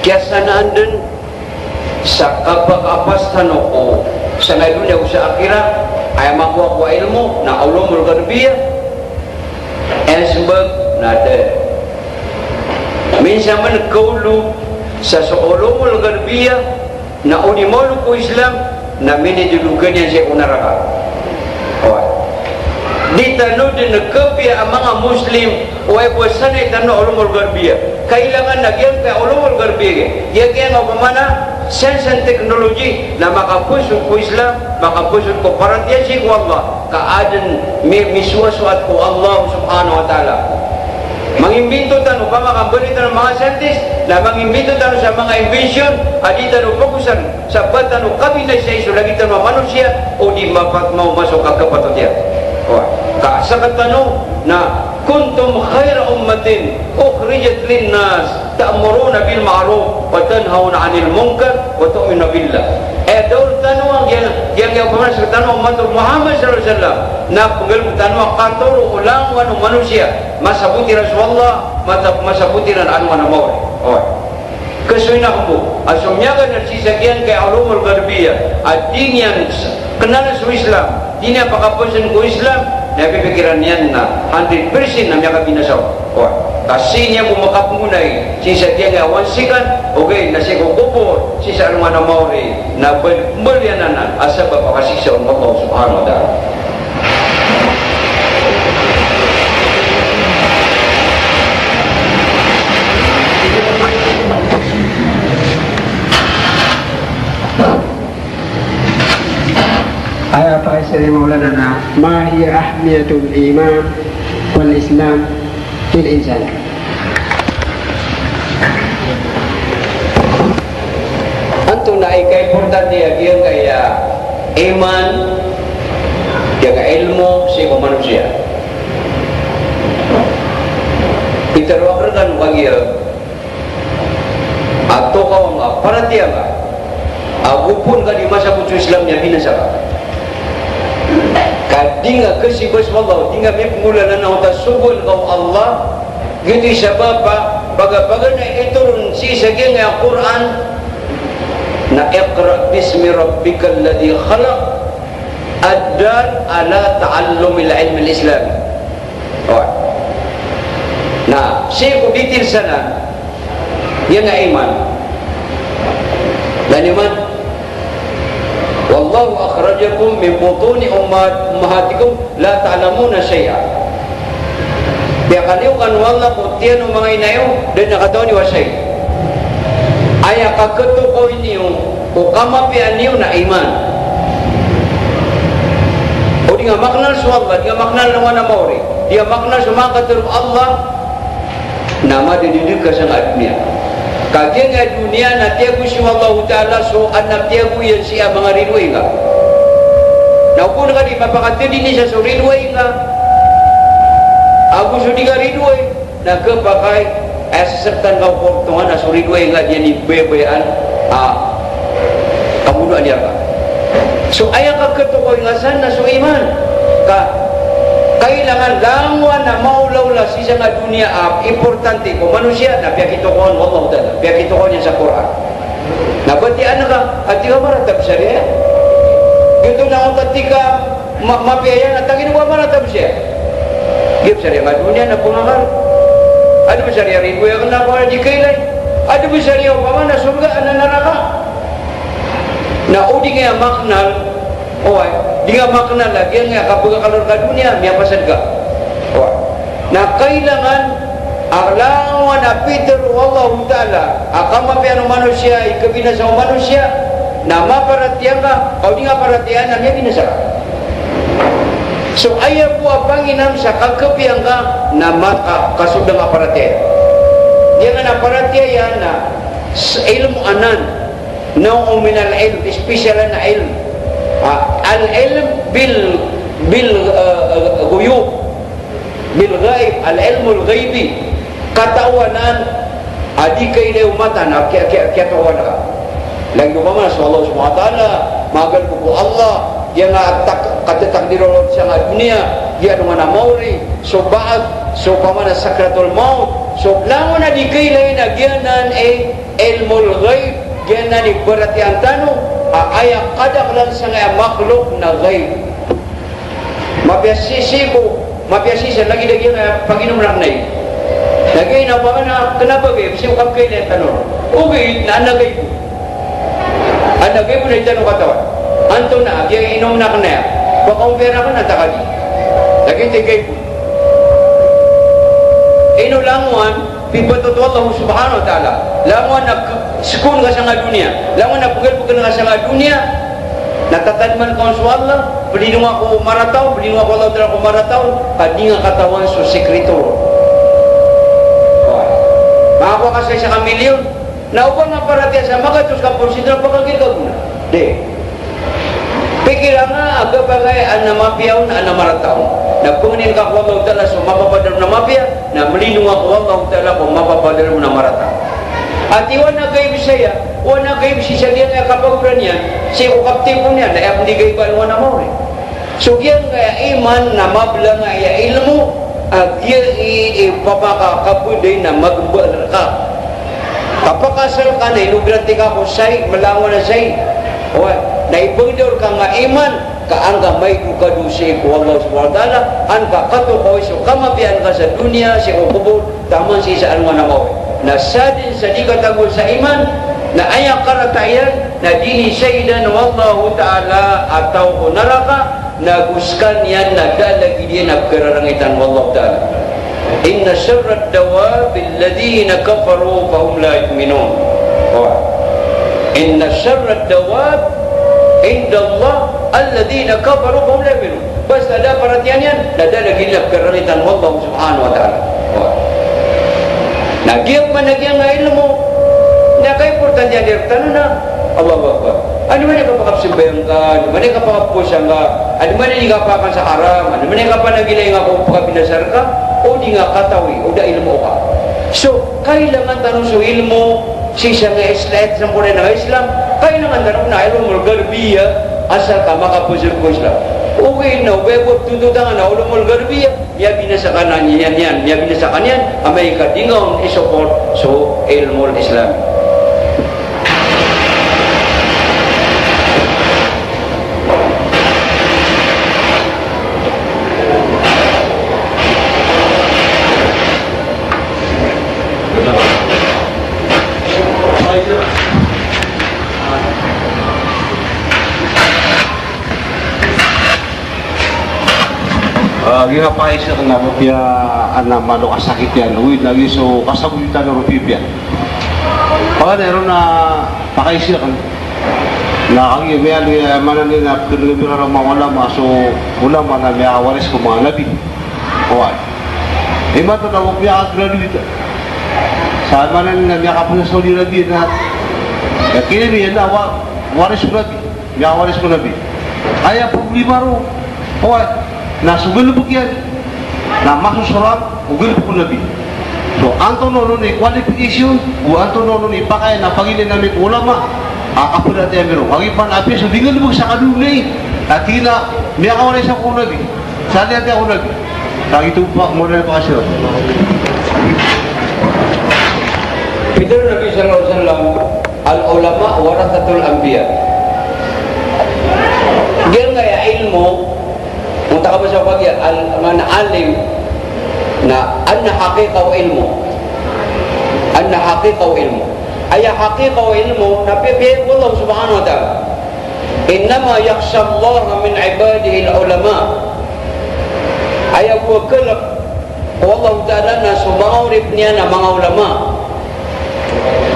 kiyasanaan dn sa kapakapas tano ko sangkai doniya go sa akhirat, aya makowa ko ilmo na ulumul gharbiyah, aya smbag na da. Minsan man kaolog sa so ulumul gharbiyah, na o di maolog ko Islam, na minidologan iyan sii ko naraka. Oway. Di tano dn kapiya a manga Muslim, oway, bo a sanay tano a ulumul gharbiyah. Kailangan na giyangkai a ulumul gharbiyah, giyangkai a opama na science and technology, na makapasod ko Islam, makapasod ko paratiyaya sii ko Allah. Ka adn mi-, misowasoat ko Allah subhanahu wa ta'ala. Mangimbinto tano, opama ka mbaloy tano manga scientist, na mangimbinto tano sa manga invention a di tano pagosan, sa ba tano kabinasa i so lagid tano a manosiya, o di mapat-, maoma so kakapatot iyan. Oway. Ka sktano na, "Kuntum khayra ummatin ukhrijat linnas." Ta'muruna bil ma'ruf wa tanhawna 'anil munkar wa tu'minuna billah. Aya daor tano a giya, giya, giya opama na sktano a ummat o Muhammad sallallahu alaihi wasallam, na pnggalbk tano a katoro o langowan o manosiya, masabot iran so Allah, mata-, masabot iran a alongan a maori. Oway. Kasoy na kbo a so miyaganad sii sa giyangkai a ulumul gharbiyah a di niyan s-, knalan so Islam, di niyan pakapasn ko Islam, na pipikiran iyan na hundred percent na miyakabinasa on. Oway. Ka sii niyan bo makapngonay sii sa giyangkai a one second, ogaid na sii ko kobor, sii sa alongan a maori, na bal-, mbaloy anan a sabap a kasiksa o Allah subhanahu wa ta'ala. Aya pakaiza sii, Maulana, na, ما هي أهمية الإيمان والإسلام في الإنسان؟ Antonaa i kaimportante a giyangkaya iman, giyangkaya ilmo sii ko manosiya? Pitharo akn rkano kagiya a tokaw nga, paratiyaya nga, ago pn ka di masabot so Islam niyan, binasa ka. Ka di nga kasimbaa so Allah, di nga mipnggolalan a onta sogoan ka o Allah, giyoto i sabap a paga-, paganay a itoron sii sa giyangkaya Qur'an na, "Iqra' bismi rabbikal ladhi khalaq, ad-dar ala ta'allumil ilmil Islami." Oway. Na sii ko details anan, giyangkaya iman. Lagid iman, "Wallahu akhrajakum min butuni ummahat-, ummahatikum la ta'lamuna shay'a." Piyakaniyo kano o Allah ko tiyan o manga ina iyo, da dn a katawan iyo a shay. Aya kakatokawi niyo, ko kamapiyaan iyo na iman. O di nga maknal so Allah, di nga maknal alongan a maori, di nga maknal so manga katharo o Allah, na madadadeg ka sangkai a doniya. Ka giyangkaya doniya na tiyago sii o Allahu Ta'ala so adn a tiyago iyan sii a manga ridoay nga. Na o kon ka di mapakatadinisa so ridoay nga, Ago so di ka ridoay, na khapakay a aya sasrtan ka ko kortongan na so ridoay nga di niyan ibabayaan a kamodoan iyan ka. So aya kakatokawi nga san na so iman. Ka, kailangan langowan a maolaola sii sa doniya a importante ko manosiya na piyakitokawan o Allahu Ta'ala, piyakitokawan iyan sa Qur'an. Na batiya an ka, a tig ka maratab sa riya. Giyoto na oto a tig ka ma-, mapiya iyan, a tig iyan a maratab sa riya. Giya ba sa riya nga doniya na pangakal. Ado ba sa riya ridoay akn na pangakal di kailay. Ado ba sa riya opama na sorga, na naraka. Na o di ngka maknal, oway, di ngka maknal a giyangkaya kapagakal rka doniya, miyapasad ka. Oway. Na kailangan a langowan a pitharo o Allahu Ta'ala a kamapiyaan o manosiya i kabinasa o manosiya, na maparatiyaya ngka, ka o di ngka paratiyayaan na miyabinasa ka. So aya bo a panginam sa kakapiya ngka na maka-, kasold angka paratiyaya. Giyangkanan a paratiyaya na s-, ilmo anan, naw'un minal ilm, special anan a ilm. Ah, al-ilm bil, bil, ah, ah, ghuyub. Bil ghaib, al-ilmul ghaibi. Katawan anan a di kailay o mata na kiya-, kiya-, kiyatokawan ka. Lagid opama na so Allah subhanahu wa ta'ala, magalbk o Allah, giyangkaya tak-, katatakdir o Allah sangkai a doniya, giya alongan a maori, so ba'ath, so opama na sakratul maut, so langon a di kailay na giyanan i ilmul ghaib, giyanan i paratiyayaan tano a aya kadaklan sangkaya makhluq na ghaib. Mapiya sii, sii ko, mapiya sii sa lagid a giya na paginom rakn a ig. Lagid na opama na kna ba ghaib, sii ko kapkhailay tano. Ogaid na adn a ghaib. Adn a ghaib na di tano katawan. Antonaa, giya inom rakn aya, ba kaompiya rakn antaa ka di. Lagid a ghaib. Ino langowan, pipatot o Allah subhanahu wa ta'ala. Langowan a k-, skon ka sangkai a doniya. Langowan a pgalbkn ka sangkai a doniya. Na tatadman ka on so Allah, plindonga ko marataw, plindonga ko Allah ta'ala ko marataw, ka di ngka katawan so sikreto ron. Oway. Makakowa ka sa isa ka milyon, na o ba ngka paratiyaya sa magatos ka porsyento na pakagiya ka gona. Di. Pikira ngka a gabagay a adn a mapiya on, adn a marata on. Na pangnin ka ko Allah ta'ala so mapapadalm na mapiya, na mlindonga ko Allah ta'ala ko mapapadalm na marata. Ati o adn a ghaib saya, o adn a ghaib sii sa giyangkaya kapagoran iyan, sii ko kaptipon iyan, na aya pn di ghaib a alongan a maori. So giyangkaya iman na mablang a aya ilmo, a giya i, i pamakakapd na magmbal rka. Kapakasal ka na inogram tika ko sai, mlangon a sai. Oway, na ibngdor ka nga iman, ka an ka maidokado sii ko Allah subhanahu wa ta'ala, an ka katokawi so kamapiyaan ka sa doniya, sii ko kobor, taman sii sa alongan a maori. Na sadn sa di katagol sa iman, na aya karata iyan, na di ini saidan o Allahu ta'ala a taw ko naraka, na go skaniyan na da a lagid iyan a pkhararangitan o Allahu ta'ala. Inna sharrad dawabbi alladhina kafaru fahum la yu'minun. Oway. Inna sharrad dawabbi indallahi alladhina kafaru fahum la yu'minun. Basta da a paratiyaya niyan, na da a lagid iyan a pkhararangitan o Allah subhanahu wa ta'ala. Oway. Na giyangkanan a giyangkai a ilmo, na kaimportantiyan iyan rktano na, Allahu Akbar. Andamanaya i kapakapzambayang ka, andamanaya i kapakapowasa ngka, andamanaya i kapakaakan sa haram, andamanaya i kapanagilay ngka ko pakabinasa rka, o di ngka katawi, o da a ilmo ka. So, kailangan tano so ilmo, sii sa nga Islam, sii sa nga Islam, kailangan tano na ilmul gharbiyah, asal ka makapasad ko Islam. Ogaid na o ba bo tontotan ka na ilmul gharbiyah, miyabinasa ka niyan, niyan, miyabinasa ka niyan, amay ka di ngka on isoport so ilmul Islam. Ah, giya pakaisa akn na mapiya adn a malo a sakit iyan, ogaid na giya so kasabot tano ron pipiya. Paganay ron na pakaisa akn. Na kagiya miyaaloy a maana niyan na pkhailay iran a manga ulama, so ulama na miyakawaris ko manga nabi. Oway. Imanto na miyakagraduate. Sa maana niyan na miyakapasa sa Saudi Arabia na, na kini iyan na wa-, waris ko nabi. Miyawaris ko nabi. Aya problema ron, oway, na so galbk iyan. Na masosorat o galebek o Nabi. So antonaa onon i qualification, o antonaa onon i pakay na pagilay ami ko ulama a kapharatiyaya ami roo. Kagiya pn apiya so di ngalebek sa kadonay, na tig iyan a miyakawaray sa ko Nabi. Sa liyan tiya ko Nabi. Kagiya oto pa, mawri na pakasiran. Pitharo o Nabi sallallahu alaihi wasallam, "Al-ulama warathatul anbiya." Giyangkaya ilmo, o takabasa ko kagiya, al-, maana alim, na anna haqiqahu ilmu. Anna haqiqahu ilmu. Aya haqiqahu ilmu, na piyapiya ko Allah subhanahu wa ta'ala. "Innama yakhshallaha min ibadihil ulama." Aya bo a kalk ko Allah Ta'ala na so manga oripn iyan a manga ulama.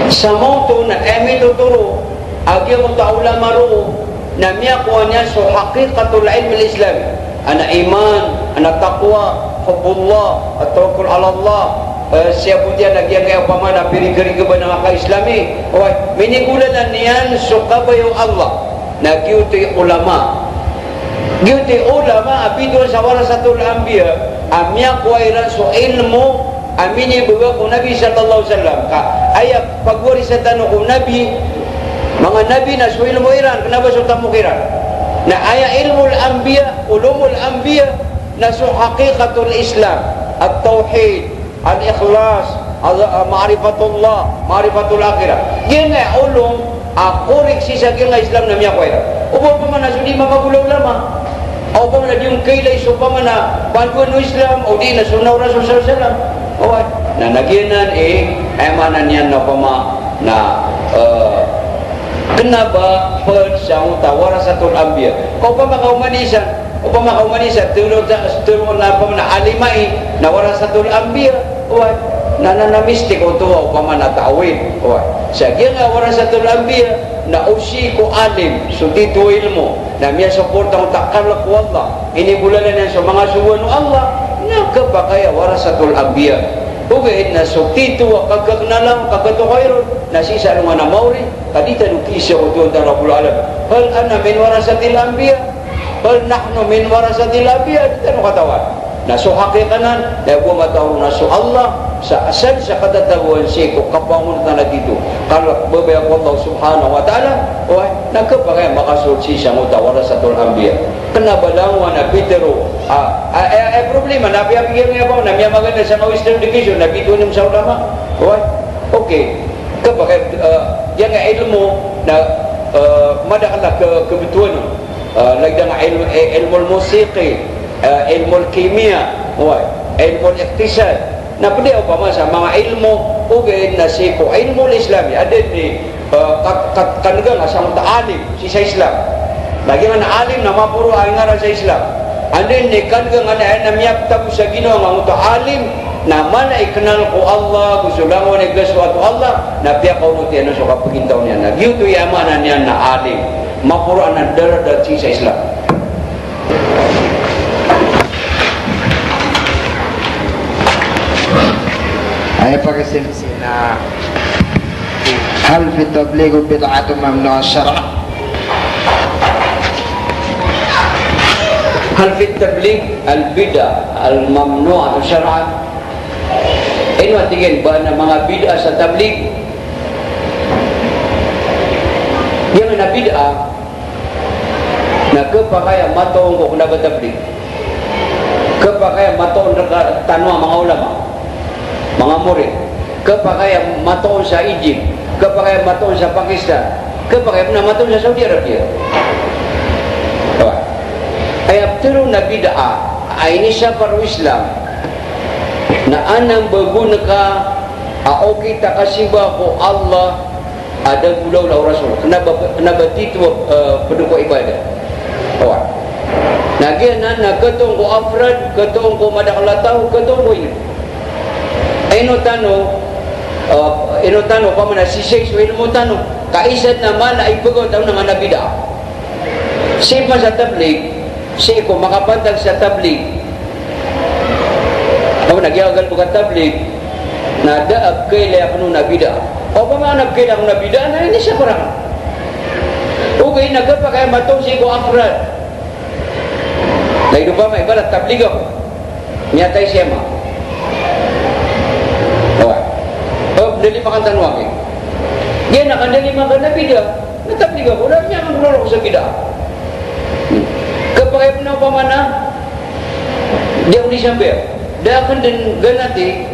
Sa maoto na aya mitotoro a giyangkoto a ulama roo na miyakowa niyan so haqiqatul ilmil Islam. Ana iman, ana taqwa, hubbullah, at-tawakkul ala Allah, eh, siyabot iyan a giyangkaya opama na pirigariga ba na maka-Islami. Oway, minigolalan iyan so kabaya o Allah. Na giyoto i ulama. Giyoto i ulama a pitharo sa warasatul anbiya, a miyakowa iran so ilmo a minibgay ko Nabi sallallahu alaihi wasallam. Ka aya pagwarisan tano ko Nabi, manga nabi na so ilmo iran, kna ba so tamok iran. Na aya ilmul anbiya, ulumul anbiya, na so haqiqatul Islam, at-tawhid, al-ikhlas, al-, ah, ma'rifatullah, ma'rifatul akhirah. Giyangkaya ulum a korek sii sa giyangkaya Islam na miyakowa iran. O ba opama na so di makagolawla ma, o opama na di on kailay so opama na pandoan o Islam, o di na sunnah o Rasul sallallahu alaihi wasallam. Oway. Na, na giyanan i, aya maana niyan na opama na, eh, kna ba pd sangkoto a warasatul anbiya. Ka opama ka oman i isa, opama ka oman i isa, tero ta, tero na opama na alimai, na warasatul anbiya. Oway, na, na, na mistake oto a opama na ta'wil. Oway. Sa giyangkaya warasatul anbiya, na o sii ko alim, so titho a ilmo, na miyasuporta angkoto a kalk o Allah, inigolalan iyan so manga sogoan o Allah, na khapakay a warasatul anbiya. Ogaid na so titho a kagaknala, kagatokawi ron, na sii sa alongan a maori, ka di tano kiisa ko Tuhan ta Rabbul Alamin. Hal ana min warasatil anbiya? Hal nahnu min warasatil anbiya? Di tano katawan. Na so haqiqa nan, na bo mataw ron na so Allah, sa asal sa katatagoan sii ko kapangonot a titho, kalk, babaya ko Allah subhanahu wa ta'ala, oway, na khapakay a makasold sii sangkoto a warasatul anbiya. Kna ba langowan a pitharo, a, a, a, a problema na apiya pn giyangkaya ba, na miyamagana sa manga Western education, na pitharo on sa ulama. Oway. Okay. Khapakay, eh, giyangkaya ilmo na, eh, madakl a kh-, khabtowan on. Eh, lagid a ilm-, eh, ilmul musiqi, eh, ilmul kimia, oway, ilmul iqtisad. Na pd aya opama sa manga ilmo, ogaid na sii ko ilmul Islami, adn i, eh, ka-, ka-, kan'ga nga sangkoto a alim sii sa Islam. Na giyanan a alim na maporo a ingaran sa Islam. Anda i kan'ga nga na, na miyaptago sa ginawa nga angkoto a alim, na mala i knal ko Allah, go so langowan i gasoat o Allah, na piyakaonot iyan on so kapagintaw niyan. Na giyoto i aya maana niyan na alim. Maporo anan a daradat sii sa Islam. Aya pakasilisihan na, hal fit tabligh bid'atun mamnu'ah shar'an? Hal fit tabligh al bid'ah al mamnu'ah shar'an? Ino a tig iyan ba na manga bid'ah sa tabligh? Giyanan a bid'ah na khapakay a matoon ko kna ba tabligh. Khapakay a matoon rktano a manga ulama, manga murid. Khapakay a matoon sa Egypt. Khapakay a matoon sa Pakistan. Khapakay pn a matoon sa Saudi Arabia. Aya ptharoon a bid'ah a inisapar o Islam na anambag on ka a okit a kasimba ko Allah a da golawla o Rasul, kna ba, kna ba titho a, eh, pd ko ibadah. Oway. Na giyanan na khatoon ko afrad, khatoon ko madakl a taw, khatoon ko ino. Ino tano, eh, ino tano, opama na sisii so ilmo tano, ka isa dn a mala i pagaw tano na manga bid'ah. Sii pman sa tabligh, sii ko makapantag sa tabligh. Opama na giya galbk a tabligh na da a kailay akn on a bid'ah. Opama na kailay akn on a bid'ah, na inisapar akn. Ogaid na khapakay a matoon sii ko afrad. Lagid opama, ibarat tabligh ako. Miyatay si ama. Oway. O, dali makantano aki. Giyanan a kandali makana bid'ah. Na tablig ako, na miyakandolok sa bid'ah. Hmm. Kapakay pn a opama na, di ako di sambayang. Da akn dn ganati,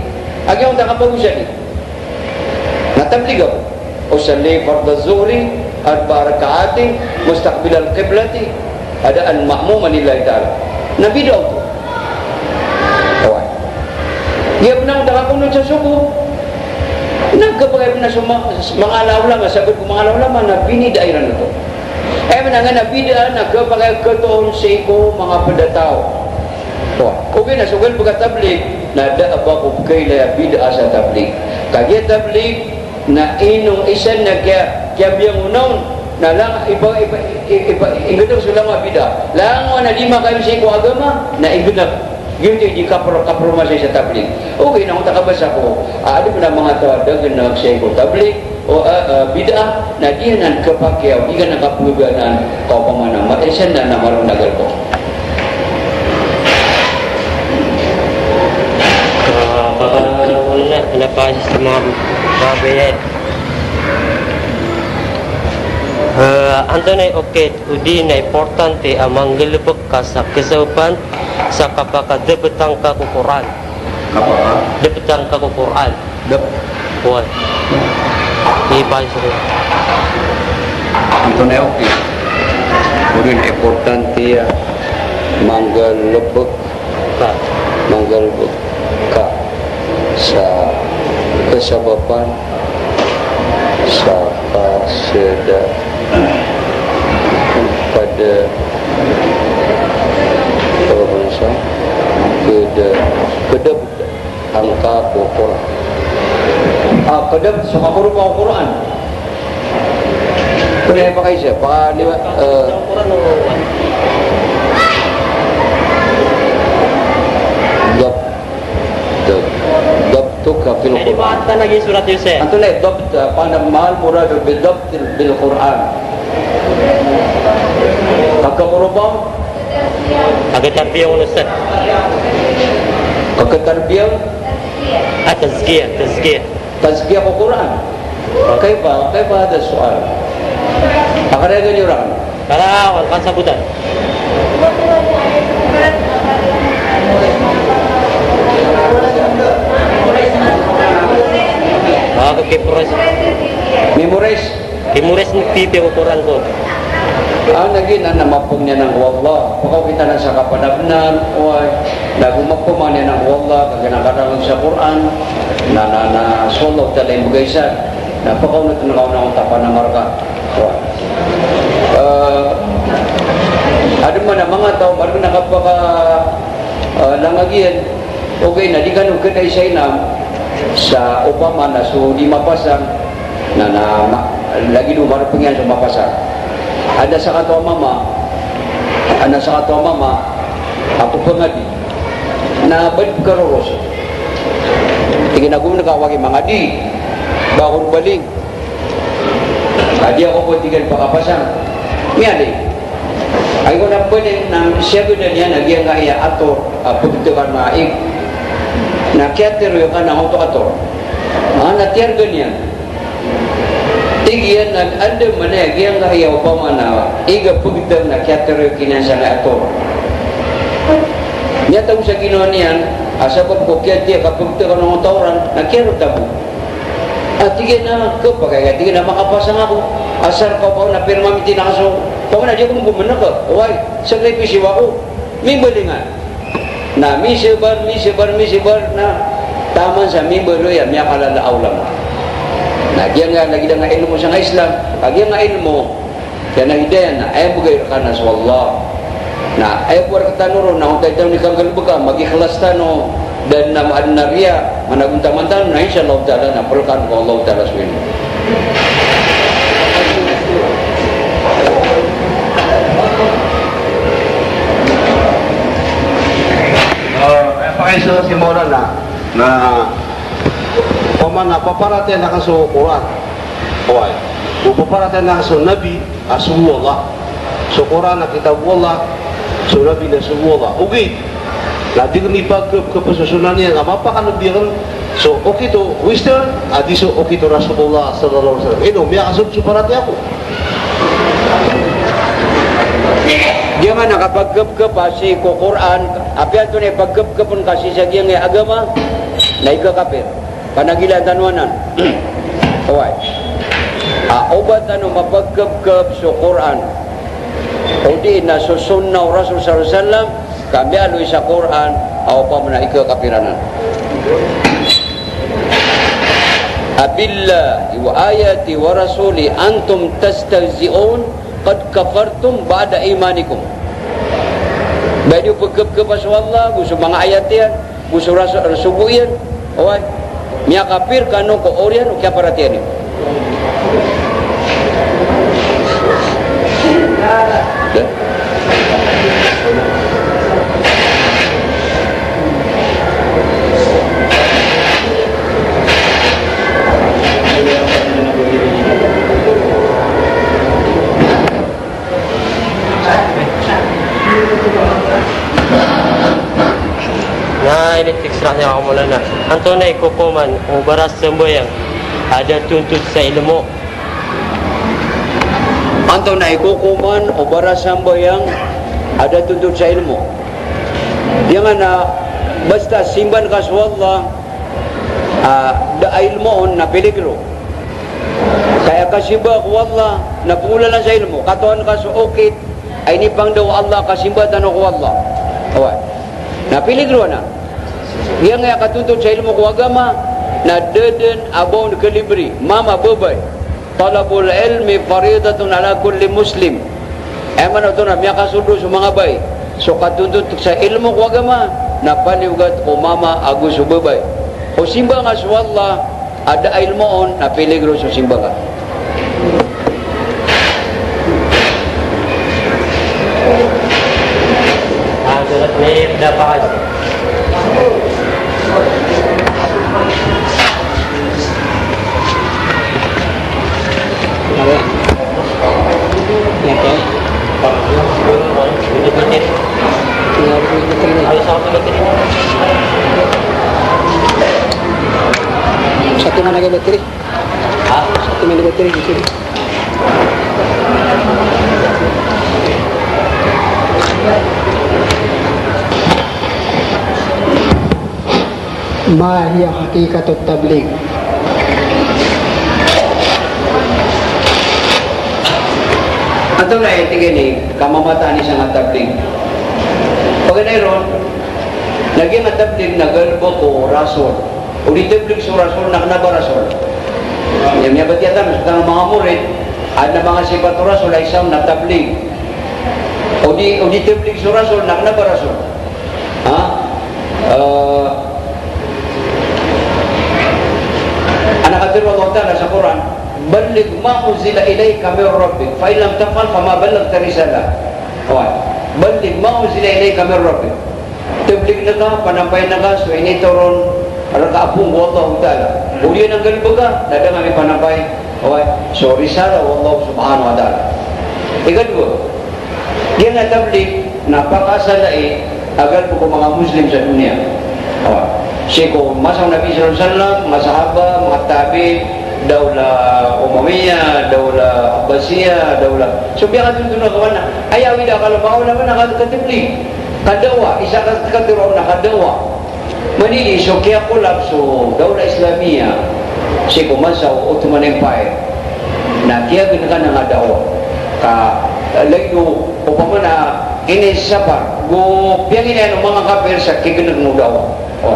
a giyoto a kapagosadi. Na tablig ako. Usalli fardaz zuhri arba'a raka'atin mustaqbilal qiblati adaan ma'muman lillahi ta'ala. Na bid'ah oto. Oway. Giya pn a da kakunot sa subuh. Na kapakay pn a so ma-, manga ulama, sabaad ko manga ulama na binid'ah iran oto. Aya maana nga na bid'ah na kapakay katoon sii ko manga pd a taw. Oway. Ogaid na so galbk a tablig, na da a ba ko pkailaya bid'ah sa tablig. Kagiya tablig, na ino isa na kiya, kiyabiyangonan on, na langon, ipa, ipa, ipa, inggnk so langon a bid'ah. Langon a di makaim sii ko agama, na inggnk. Giyoto i di kapro-, kapromasay sa tablig. Ogaid na o ta kabasa ko, a, adn a manga taw a da nggnk sii ko tablig, o, a, a, bid'ah, na di anan kapakiya, o di anan kapagagaanan, ka opama na, ma-, isa na, na maroon a galbk. Ah, baka, wala na, wala pa sa mga babae. Ah, antonaa i okit odi na importante a manggalbk ka sa kasabapan sa kapakadaptan ka ko Qur'an? Kapaka? Daptan ka ko Qur'an. Dap- Oway. Di ba, sir? Antonaa i okit odi na importante a manggalbk ka. Manggalbk ka sa kasabapan, sa kasada, pada, apa bangsa? Kada, kada angka ko Qur'an. Ah, kada so kaporopa ko Qur'an. Pwede pakaisa, pa, di ba, eh, dab-, dab-, dabtuka fil Qur'an. Lagi surat Yusuf. Antonaa i dabt, apa na mal murad bi dabt bil Qur'an? Kaporopa? Agad tarbiya, Ustaz. Agad tarbiya? Ah, tazkiya, tazkiya. Tazkiya ko Qur'an. Kaifa, kaifa hadha su'al? Akaraga niyo ran. Kala, wal kan sabutan. Ah, okay, memorize. Memorize. Memorize ni pipiya ko Qur'an ko. Ah, na giyanan na maphamang iyan ko Allah. Pakaokit anan sa kapanabnar, oway. Na go maphamang iyan ko Allah, kagiya na kadalm sa Qur'an. Na, na, na, so Allah Ta'ala i mbgay san. Na pakaonot na kaon a tapan a marka. Oway. Eh, adn man a manga taw, marka na kapaka, eh, langag iyan. Ogaid na di kano kna isa inam sa opama na so di mapasang. Na, na, ma-, lagid o marpng iyan so mapasang. Adn a sakataw a mama, adn a sakataw a mama a pphangadi. Na ba di pkaroros. Tig iyan a gomn ka wagi mangadi. Ba ako baling. Adi ako ko tig iyan pakapasang. Miyaling. Ay ko na pwede na siyagadan iyan a giyangkaya a ator a pgtkan a ig. Na kiyatharo iyan ka na oto ator. Ah, na tiyargan iyan. Tig iyan a anda man a giyangkaya opama na ig a pgtk na kiyatharo iyan kinan sa ator. Miyatago sa ginawa niyan a sabap ko kiyatharo iyan ka pgtkan a oto ator na kiyarotabo. Ah, tig iyan a, khapakay ka, tig iyan a makapasang ako. Asar ka opama na pirma miti na kaso. Opama na di ako mgomn ka. Oway, sacrifice ako. Mimbalingan. Na misabar, misabar, misabar na taman sa mimbaloy a miyakalala a ulama. Na giyangkaya lagid a ilmo sa Islam. Giyangkaya ilmo. Kna hidayah na aya bgay rkano so Allah. Na aya bo rktano ron na onta i tano i kanggalbka, mag-ikhlas tano, da dn a adn a riya, managontaman tano, na insha Allah Ta'ala na plkan ko Allah Ta'ala so ilmo. Ah, aya pakaiza si Maulana, na opama na paparatiyayaan ka so Qur'an. Oway. O paparatiyayaan ka so Nabi, a sogo o Allah. So Qur'an a kitab o Allah, so Nabi na sogo o Allah. Ogaid. Na di kami pagkep-, kep so sunnah niyan, na mapakalbi akn so okit o Western, a di so okit o Rasulullah sallallahu alaihi wasallam. Ino, miyakasold so paratiyaya ko. Giyangkanan a kapagkep-, kep a sii ko Qur'an, apiya antonaa i pagkep-, kep on ka sii sa giyangkai a agama, na ikakapir. Panagilaan tano anan. Oway. A, o ba tano mapagkep-, kep so Qur'an, odi na so sunnah o Rasul sallallahu alaihi wasallam, ka miyaaloy sa Qur'an, a opama na ikakapir anan. Abillahi wa ayatihi wa rasulihi antum tastahzi'un qad kafartum ba'da imanikum. Ba di niyo pagkep-, kepa so Allah, go so manga ayat iyan, go so ras-, sogo iyan, oway, miyakapir kano ko oriyan o kiyaparatiyaya niyo. Na ini tiks ranya ka Maulana. Antonaa i kokoman o barasambayang a da tontod sa ilmo? Antonaa i kokoman o barasambayang a da tontod sa ilmo? Giyangkanan a basta simban ka so Allah, a, da a ilmo on na piligro. Ka aya kasimba ko Allah na pngolalan sa ilmo, katawan ka so okit a inipangndao o Allah, kasimba tano ko Allah. Oway. Na piligro anan. Giyangkai a katontod sa ilmo ko agama, na da dn a ba on kalibri, mama, babay. Talabul ilmi faridatun ala kulli muslim. Aya maana oto na miyakasold o so manga babay so katontod sa ilmo ko agama, na paliyogat ko mama ago so babay. O simba nga so Allah, a da a ilmo on, na piligro so simba nga. Ah, surat ni dapat. Apa? Apa? Tinggal dua puluh meter ini. Satu mana ke bateri? Ha? Satu mana bateri di sini? Ma hiya haqiqatut tabligh? Antonaa i tig iyan i kamamataan i sangka tabligh? Paganay ron, na giyangkai a tabligh na galbk o Rasul. O di tabligh so Rasul na kna ba Rasul. Aya miyabatiya tano so tano a manga murid, adn a manga sipat o Rasul a isa on na tabligh. O di, o di tabligh so Rasul na kna ba Rasul. Ha? Eh, adn a katharo o Allah Ta'ala sa Qur'an, "Balligh ma unzila ilayka min rabbik, fa in lam taf'al fama ballaghta risalah." Oway. "Balligh ma unzila ilayka min rabbik." Tabligh ngka, panampayan ka so initoron rka a phoon ko Allah Ta'ala. O di ngka nggalbka, na da ngka mipanampay, oway, so risalah o Allah Subhanahu wa Ta'ala. Ikadowa, giyangkai a tabligh na pakaasal ai a galbk o manga Muslim sa doniya. Oway. Sii ko masa o Nabi sallallahu alaihi wasallam, manga sahaba, manga tabi'in, Daulah Umawiyyah, Daulah Abbasiyyah, Daulah. So piyakatonton a kawan na, aya awid a kala o manga ulama na ka-, katabligh. Kadawa, isa ka, katharo na kadawa. Manini so kiya-collapse so Daulah Islamiyyah sii ko masa o Ottoman Empire. Na kiyagnkan a dawa. Ka, eh, lagid o, opama na inisapar, go piyangilay o manga kapir sa kiyagnkan o dawa. O,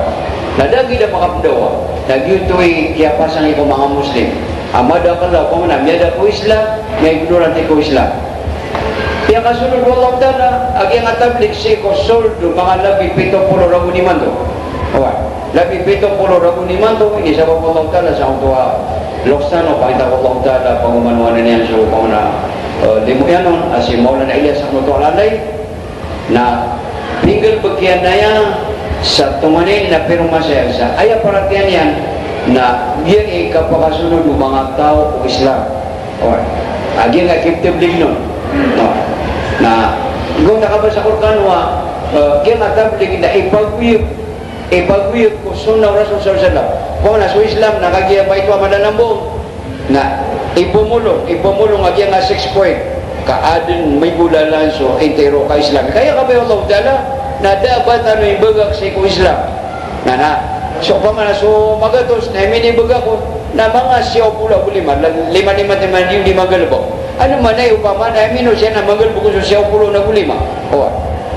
na da gii da makapdawa. Na giyoto i kiyapasang ko manga Muslim a madakl a opama na miyada ko Islam, miya-ignorante ko Islam. Piyakasonod o Allah Ta'ala a giyangkai a tabligh sii ko sold o manga labi pito polo ragon imanto. Oway. Labi pito polo ragon imanto, inisabap o Allah Ta'ala sa oto a loks tano, pangita ko Allah Ta'ala, pagomanowanan iyan so opama na, eh, limo iyan on, a si Maulana Ilyas Rahmatullahi Alayh, na pinggalbk iyan aya sa tonganay na piromasa iyan sa aya paratiyaya niyan na giyangkai kapakasonod o manga taw o Islam. Oway. A giyangkai a kiptabligh on. Oway. Na go ta kabasa ko rkano a Eh, giyangkai a tablig na ipagoyag, ipagoyag ko sunnah o Rasul sallallahu alaihi wasallam. Opama na so Islam na kagiya maito a madalambo, na ipomolong, ipomolong a giyangkai a six point. Ka aden migolalan so intiro ka Islam. Kaya kabaya o Allahu Ta'ala, na da a ba tano imbagak sii ko Islam. Na, na, so opama na so magatos na iminimbagak on, na manga siyaw polo ago lima, la-, lima, lima, lima, di, di manggalebek. Ano man aya opama na imino siya na manggalebek on so siyaw polo ago lima. Oway.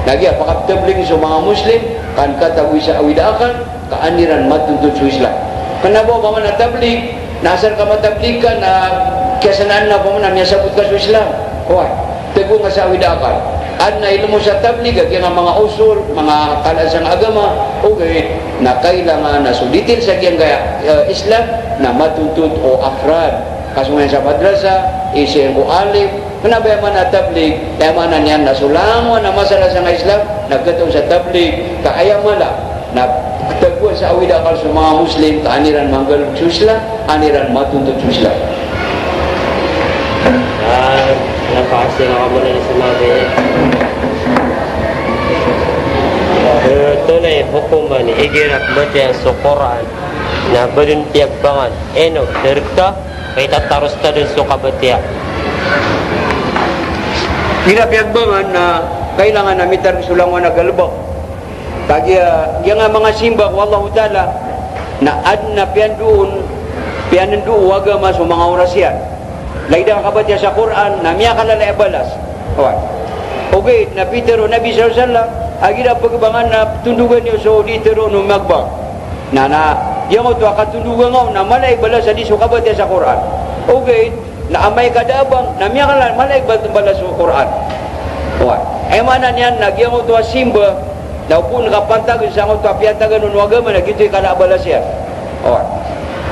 Na giya pakaptablig so manga Muslim, ka an katagoy sa awid a akal, ka an iran matontod so Islam. Kena ba opama na tablig, na asar ka matablig ka na kiyasanaan na opama na miyasabot ka so Islam. Oway, tagoan ka sa awid a akal. Aden a ilmo sa tablig a giyangkai a manga usul, manga kala sangkai a agama, ogaid na kailangan na so details a giyangkai a, eh, Islam na matontod o afrad. Kasong iyan sa madrasa, isa iyan ko alim, kena ba aya maana a tablig, aya maana niyan na so langowan a masala sangkai a Islam, na katagoan sa tablig, ka aya mala, na tagoan sa awid a akal so manga Muslim, ka an iran manggalebek so Islam, an iran matontod so Islam. Ah, napakasira ka mula sa mabi. Eh, antonaa i hokoman i igira a kabatiya so Qur'an na ba den piyagbangan, ino, direkta, ka itataros ta den so kabatiya. Igira piyagbangan na kailangan a mitareg so langowan a galebek. Kagiya, giyangkai a manga simba ko Allahu Ta'ala, na aden a piyandoon, piyandoon o agama so manga oras iyan. Lagid a kabatiya sa Qur'an, na miyakalala i balas. Oway. Ogaid na pitero o Nabi sallallahu alaihi wasallam, a igira pegbangan na tondogan iyo so di tero o magbang. Na, na, giyangkoto a katondogan ngka on, na mala i balas a di so kabatiya sa Qur'an. Ogaid, na amay ka da a bang, na miyakalala, mala i ba-, balas o Qur'an. Oway. Aya maana niyan na giyangkoto a simba, na opama ka pantagan sangkoto a piyantagan on o agama na giyoto i kala a balas iyan. Oway.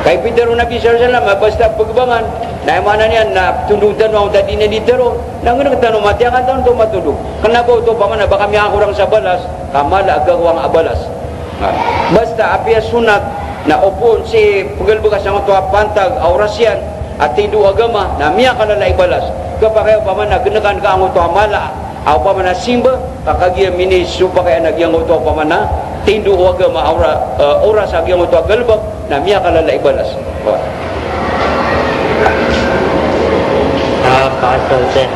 Ka pitero o Nabi sallallahu alaihi wasallam, basta pegbangan, na aya maana niyan na tondog tano angkoto a di niyan di tero, na ngeneg tano matiyakan tano oto matondog. Kena ba oto opama na ba ka miyakorang sa balas, ka mala a gawa ngka a balas. Basta apiya sunnat na opama sii penggalebek ka sangkoto a pantag a oras iyan a tindo o agama na miyakalala i balas. Kapakay opama na genekan ka angkoto a mala a opama na simba, ka kagiya minisopakay a giyangkoto a opama na tindo o agama a ora-, eh, oras a giyangkoto a galebek na miyakalala i balas. Ah, paasal, sir.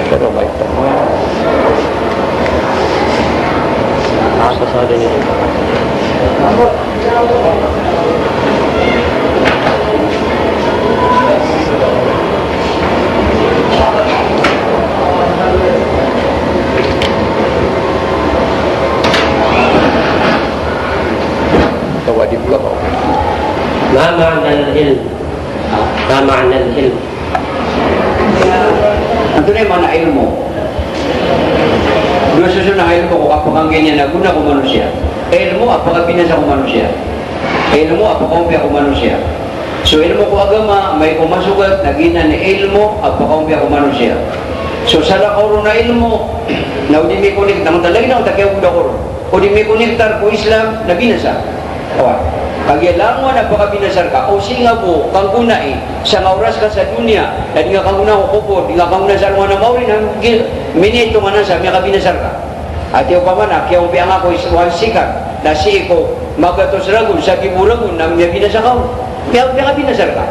Pero may tama. Ah, sa sa din ito. Tawadib ka ba? Ma ma'na al-ilm? Ma ma'na al-ilm? Antonaa i maana a ilmo? Dowa soson a ilmo ko kapakanggian iyan a gona ko manosiya. Ilmo a pakabinasa ko manosiya. Ilmo a pakaompiya ko manosiya. So ilmo ko agama, amay ko masogat, na giyanan i ilmo a pakaompiya ko manosiya. So salakaw ron a ilmo, na o di mikonekta, na talaga na o takiyagoda ko ron. O di mikonektar ko Islam, na binasa. Oway. Kagiya langowan a pakabinasa rka, o sii nga bo kanggonai, sangka oras ka sa doniya, na di nga kanggona ko kobor, di nga kanggona sa alongan a maori, na gi-, minitongan sa miyakabinasa rka. Ati opama na kiyaompiya nga ko is-, one second, na sii ko magatos ragon, sagibo ragon, na miyabinasa ka on. Miya-, miyakabinasa rka.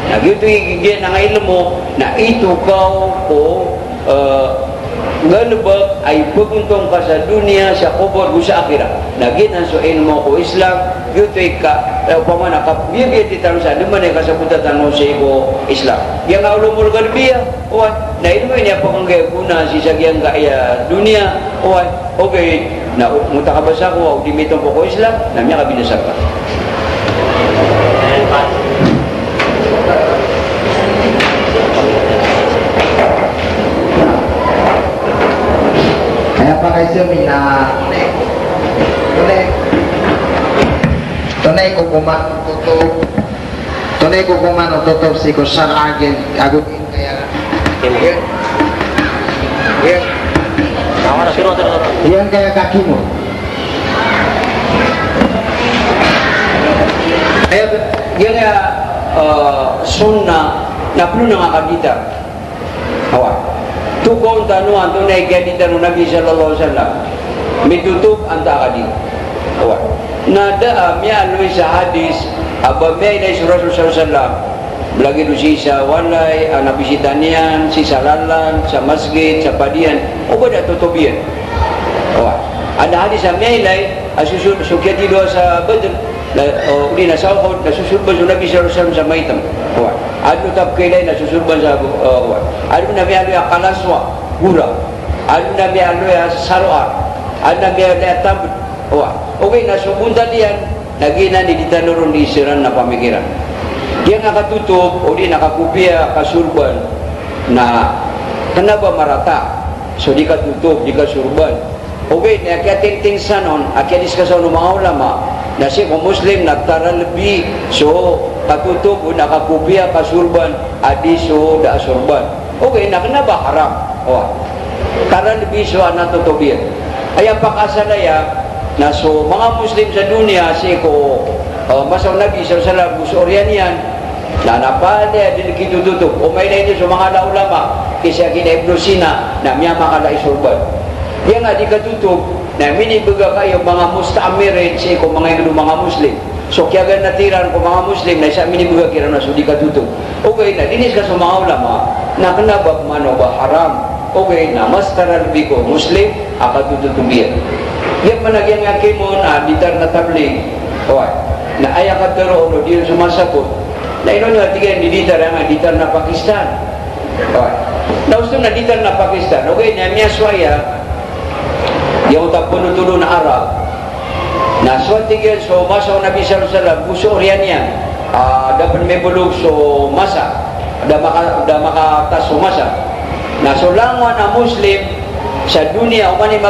Na giyoto i, giyanan a ilmo, na itokaw ko, eh, galebek a ipegontong ka sa doniya, sa kobor, go sa akhirat. Na giyanan so ilmo ko Islam, giyoto i ka, eh, opama na kabiyabiya titano sa, di man i kasabota tano sii ko Islam. Giyangkai a ulumul ghalbiyah, Oway, na ilmo ini a pekanggiya gona sii sa giyangkaya doniya, oway, ogaid na o, mota kabasa ko, o di mitompo ko Islam, na miyakabinasa rka. Aya pakaiza mi na tonay, tonay ko koman, toto, tonay ko koman o toto sii ko sara a gin, ago Kaya, iya. Iya. Iya, kaya kaki mo. Kaya, iya, kaya, eh, sunnah, na perlu na nga kaditar. Awa. Tokawn tano antonaa i kaditar o Nabi sallallahu alaihi wasallam. Mitotob antaa ka di. Oway. Na da a miyaaloy sa hadis a ba miyailay so Rasul sallallahu alaihi wasallam, lagid o sii sa walay a nabisita niyan, sii sa lalan, sa masgit, sa padiyan, o ba da totob iyan. Oway. Adn a hadis a miyailay a so, so, so kiyatidoa sa Badr, na, o, odi na sa Uhud, na sosorban so Nabi sallallahu alaihi wasallam sa maitm. Oway. Adn a taw a kailay na sosorban sa, o, oway. Adn a miyaaloy a kalaswa, gora. Adn a miyaaloy a saroar. Adn a miyaaloy a tambd. Oway. Ogaid na so bontal iyan, na giyanan i di tano ron di siran na pamikiran. Giyangkai a katotob, odi na kakopiya, kasorban, na kna ba marata so di katotob, di kasorban. Ogaid na kiyatingting sanon, a kiyadiskasan o manga ulama, na sii ko Muslim na taralbi so katotob, odi na kakopiya, kasorban, a di so da a sorban. Ogaid na kna ba haram. O. Taralbi so ana totob iyan. Aya pakaasal aya na so manga Muslim sa doniya sii ko, eh, masa o Nabi sallallahu alaihi wasallam, go so oriyan iyan, na, na palaya dn kitototob. O mailay niyo so manga ala a ulama, sii ki na Ibnu Sina, na miyamakala i sorban. Giyangkai a di katotob, na minibgay o manga musta'mirin sii ko manga ingd o manga Muslim. So kiyaganatan iran ko manga Muslim na isa a minibgay kiran na so di katotob. Ogaid na diniskasan o manga ulama na kna ba pman o ba haram. Ogaid na mas taralbi ko Muslim a katotob iyan. Giya pman a giyangkai a kimo na ditar na tablig. Oway. Na aya katharo o di ron so masapot. Na ino niyo a tig iyan di ditar, aya nga ditar na Pakistan. Oway. Na osto na ditar na Pakistan. Ogaid na miyasowa aya, giyangkoto a pd o tolon a Arab. Na so, tig iyan, so masa o Nabi sallallahu alaihi wasallam, go so oriyan iyan, ah, da pn miyabolog so masa, da maka-, da makataas so masa. Na so langowan a Muslim sa doniya, oman i mag-